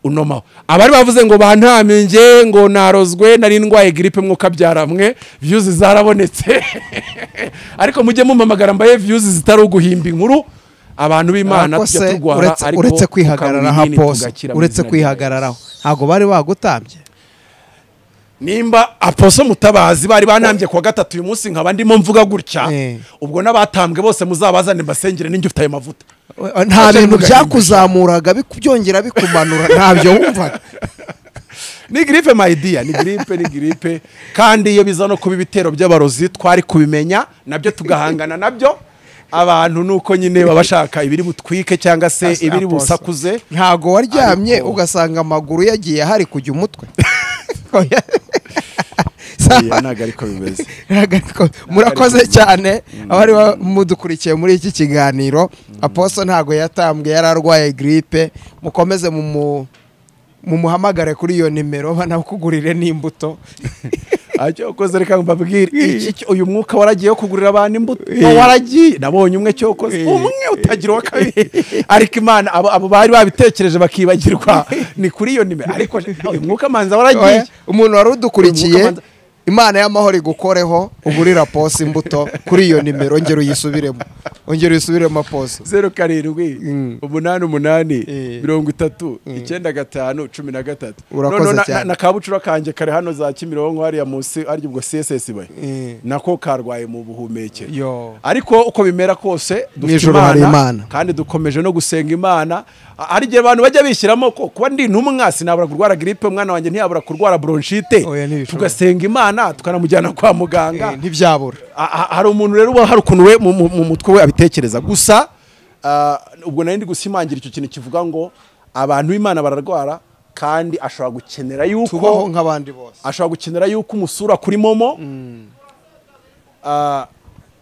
unomaho. Abari bavuze ngo bantamenye ngo narozwe nari ndwaye grippe mwuka byaramwe, views zarabonetse. Ariko mujye mumamagara mbaye views zitari uguhimba inkuru. Abantu b'Imana tujya turwara, ariko uretse kwihagarara apostle, uretse kwihagararaho ntago bari bagutambye. Nimba Apostle Mutabazi bari banambye kuwa gatatu uyu munsi nkaba ndimo mvuga gutya, ubwo n'abatambwe bose muzabazane mbasengere ninjye ufite ayo mavuta. Nta bintu byakuzamuraga byongera bikumanura, ntabyo wumvaga. Ni grippe my dear, ni grippe, ni grippe. Kandi iyo biza no kuba ibitero by'abarozi twari kubimenya nabyo tugahangana nabyo. Abantu nuko nyine babashaka ibiri butwike cyangwa se ibiri busakuze. Ntago waryamye ugasanga amaguru yagiye hari kujya umutwe. Murakoze cyane abari mudukurikiye muri iki kiganiro. Apostle ntago yatambwe, yararwaye grippe. Mukomeze mumuhamagare kuri iyo nimero banakugurire n'imbuto. Acyo koze reka mbabwire iki, uyu mwuka waragiye kugurira abantu imbuto waragiye, nabonye umwe cyo koze umwe utagira wa kabiri, ariko Imana abo bari babitekereje bakibagirwa ni kuri iyo nimero. Ariko uyu mwuka manza waragiye. Umuntu wari udukurikiye, Imana y'amahoro igukoreho ugurira Apostle imbuto kuri iyo nimero, ongera uyisubiremo, ongera uyisubiremo Apostle. 07 88 30 95 13. Urakoze cyane. Na kabucura kanje kare hano za Kimironko hariya munsi ari ubwo CSS baye nako karwaye mu buhumekero, ariko uko bimera kose dufite Imana kandi dukomeje no gusenga Imana. Hari igihe abantu bajya bishyiramo ko kuba ndi intumwa sinabura kurwara grippe, umwana wanjye ntiyabura kurwara bronchite, tugasenga Imana tukanamujyana kwa muganga ntibyabura. Hari umuntu rero uba hari ukuntu we mu mutwe we abitekereza gusa. Ubwo nari ndi gusimangira icyo kintu kivuga ngo abantu b'Imana bararwara, kandi ashobora gukenera yuko tubaho nk'abandi bose, ashobora gukenera yuko umusura kuri momo,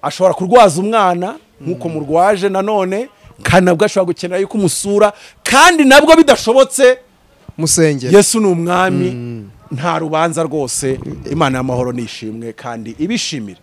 ashobora kurwaza umwana nkuko murwaje nanone, kandi nabwo ashobora gukenera yuko umusura, kandi nabwo bidashobotse musengere. Yesu ni umwami, nta rubanza rwose. Imana y'amahoro nishimwe kandi ibishimire.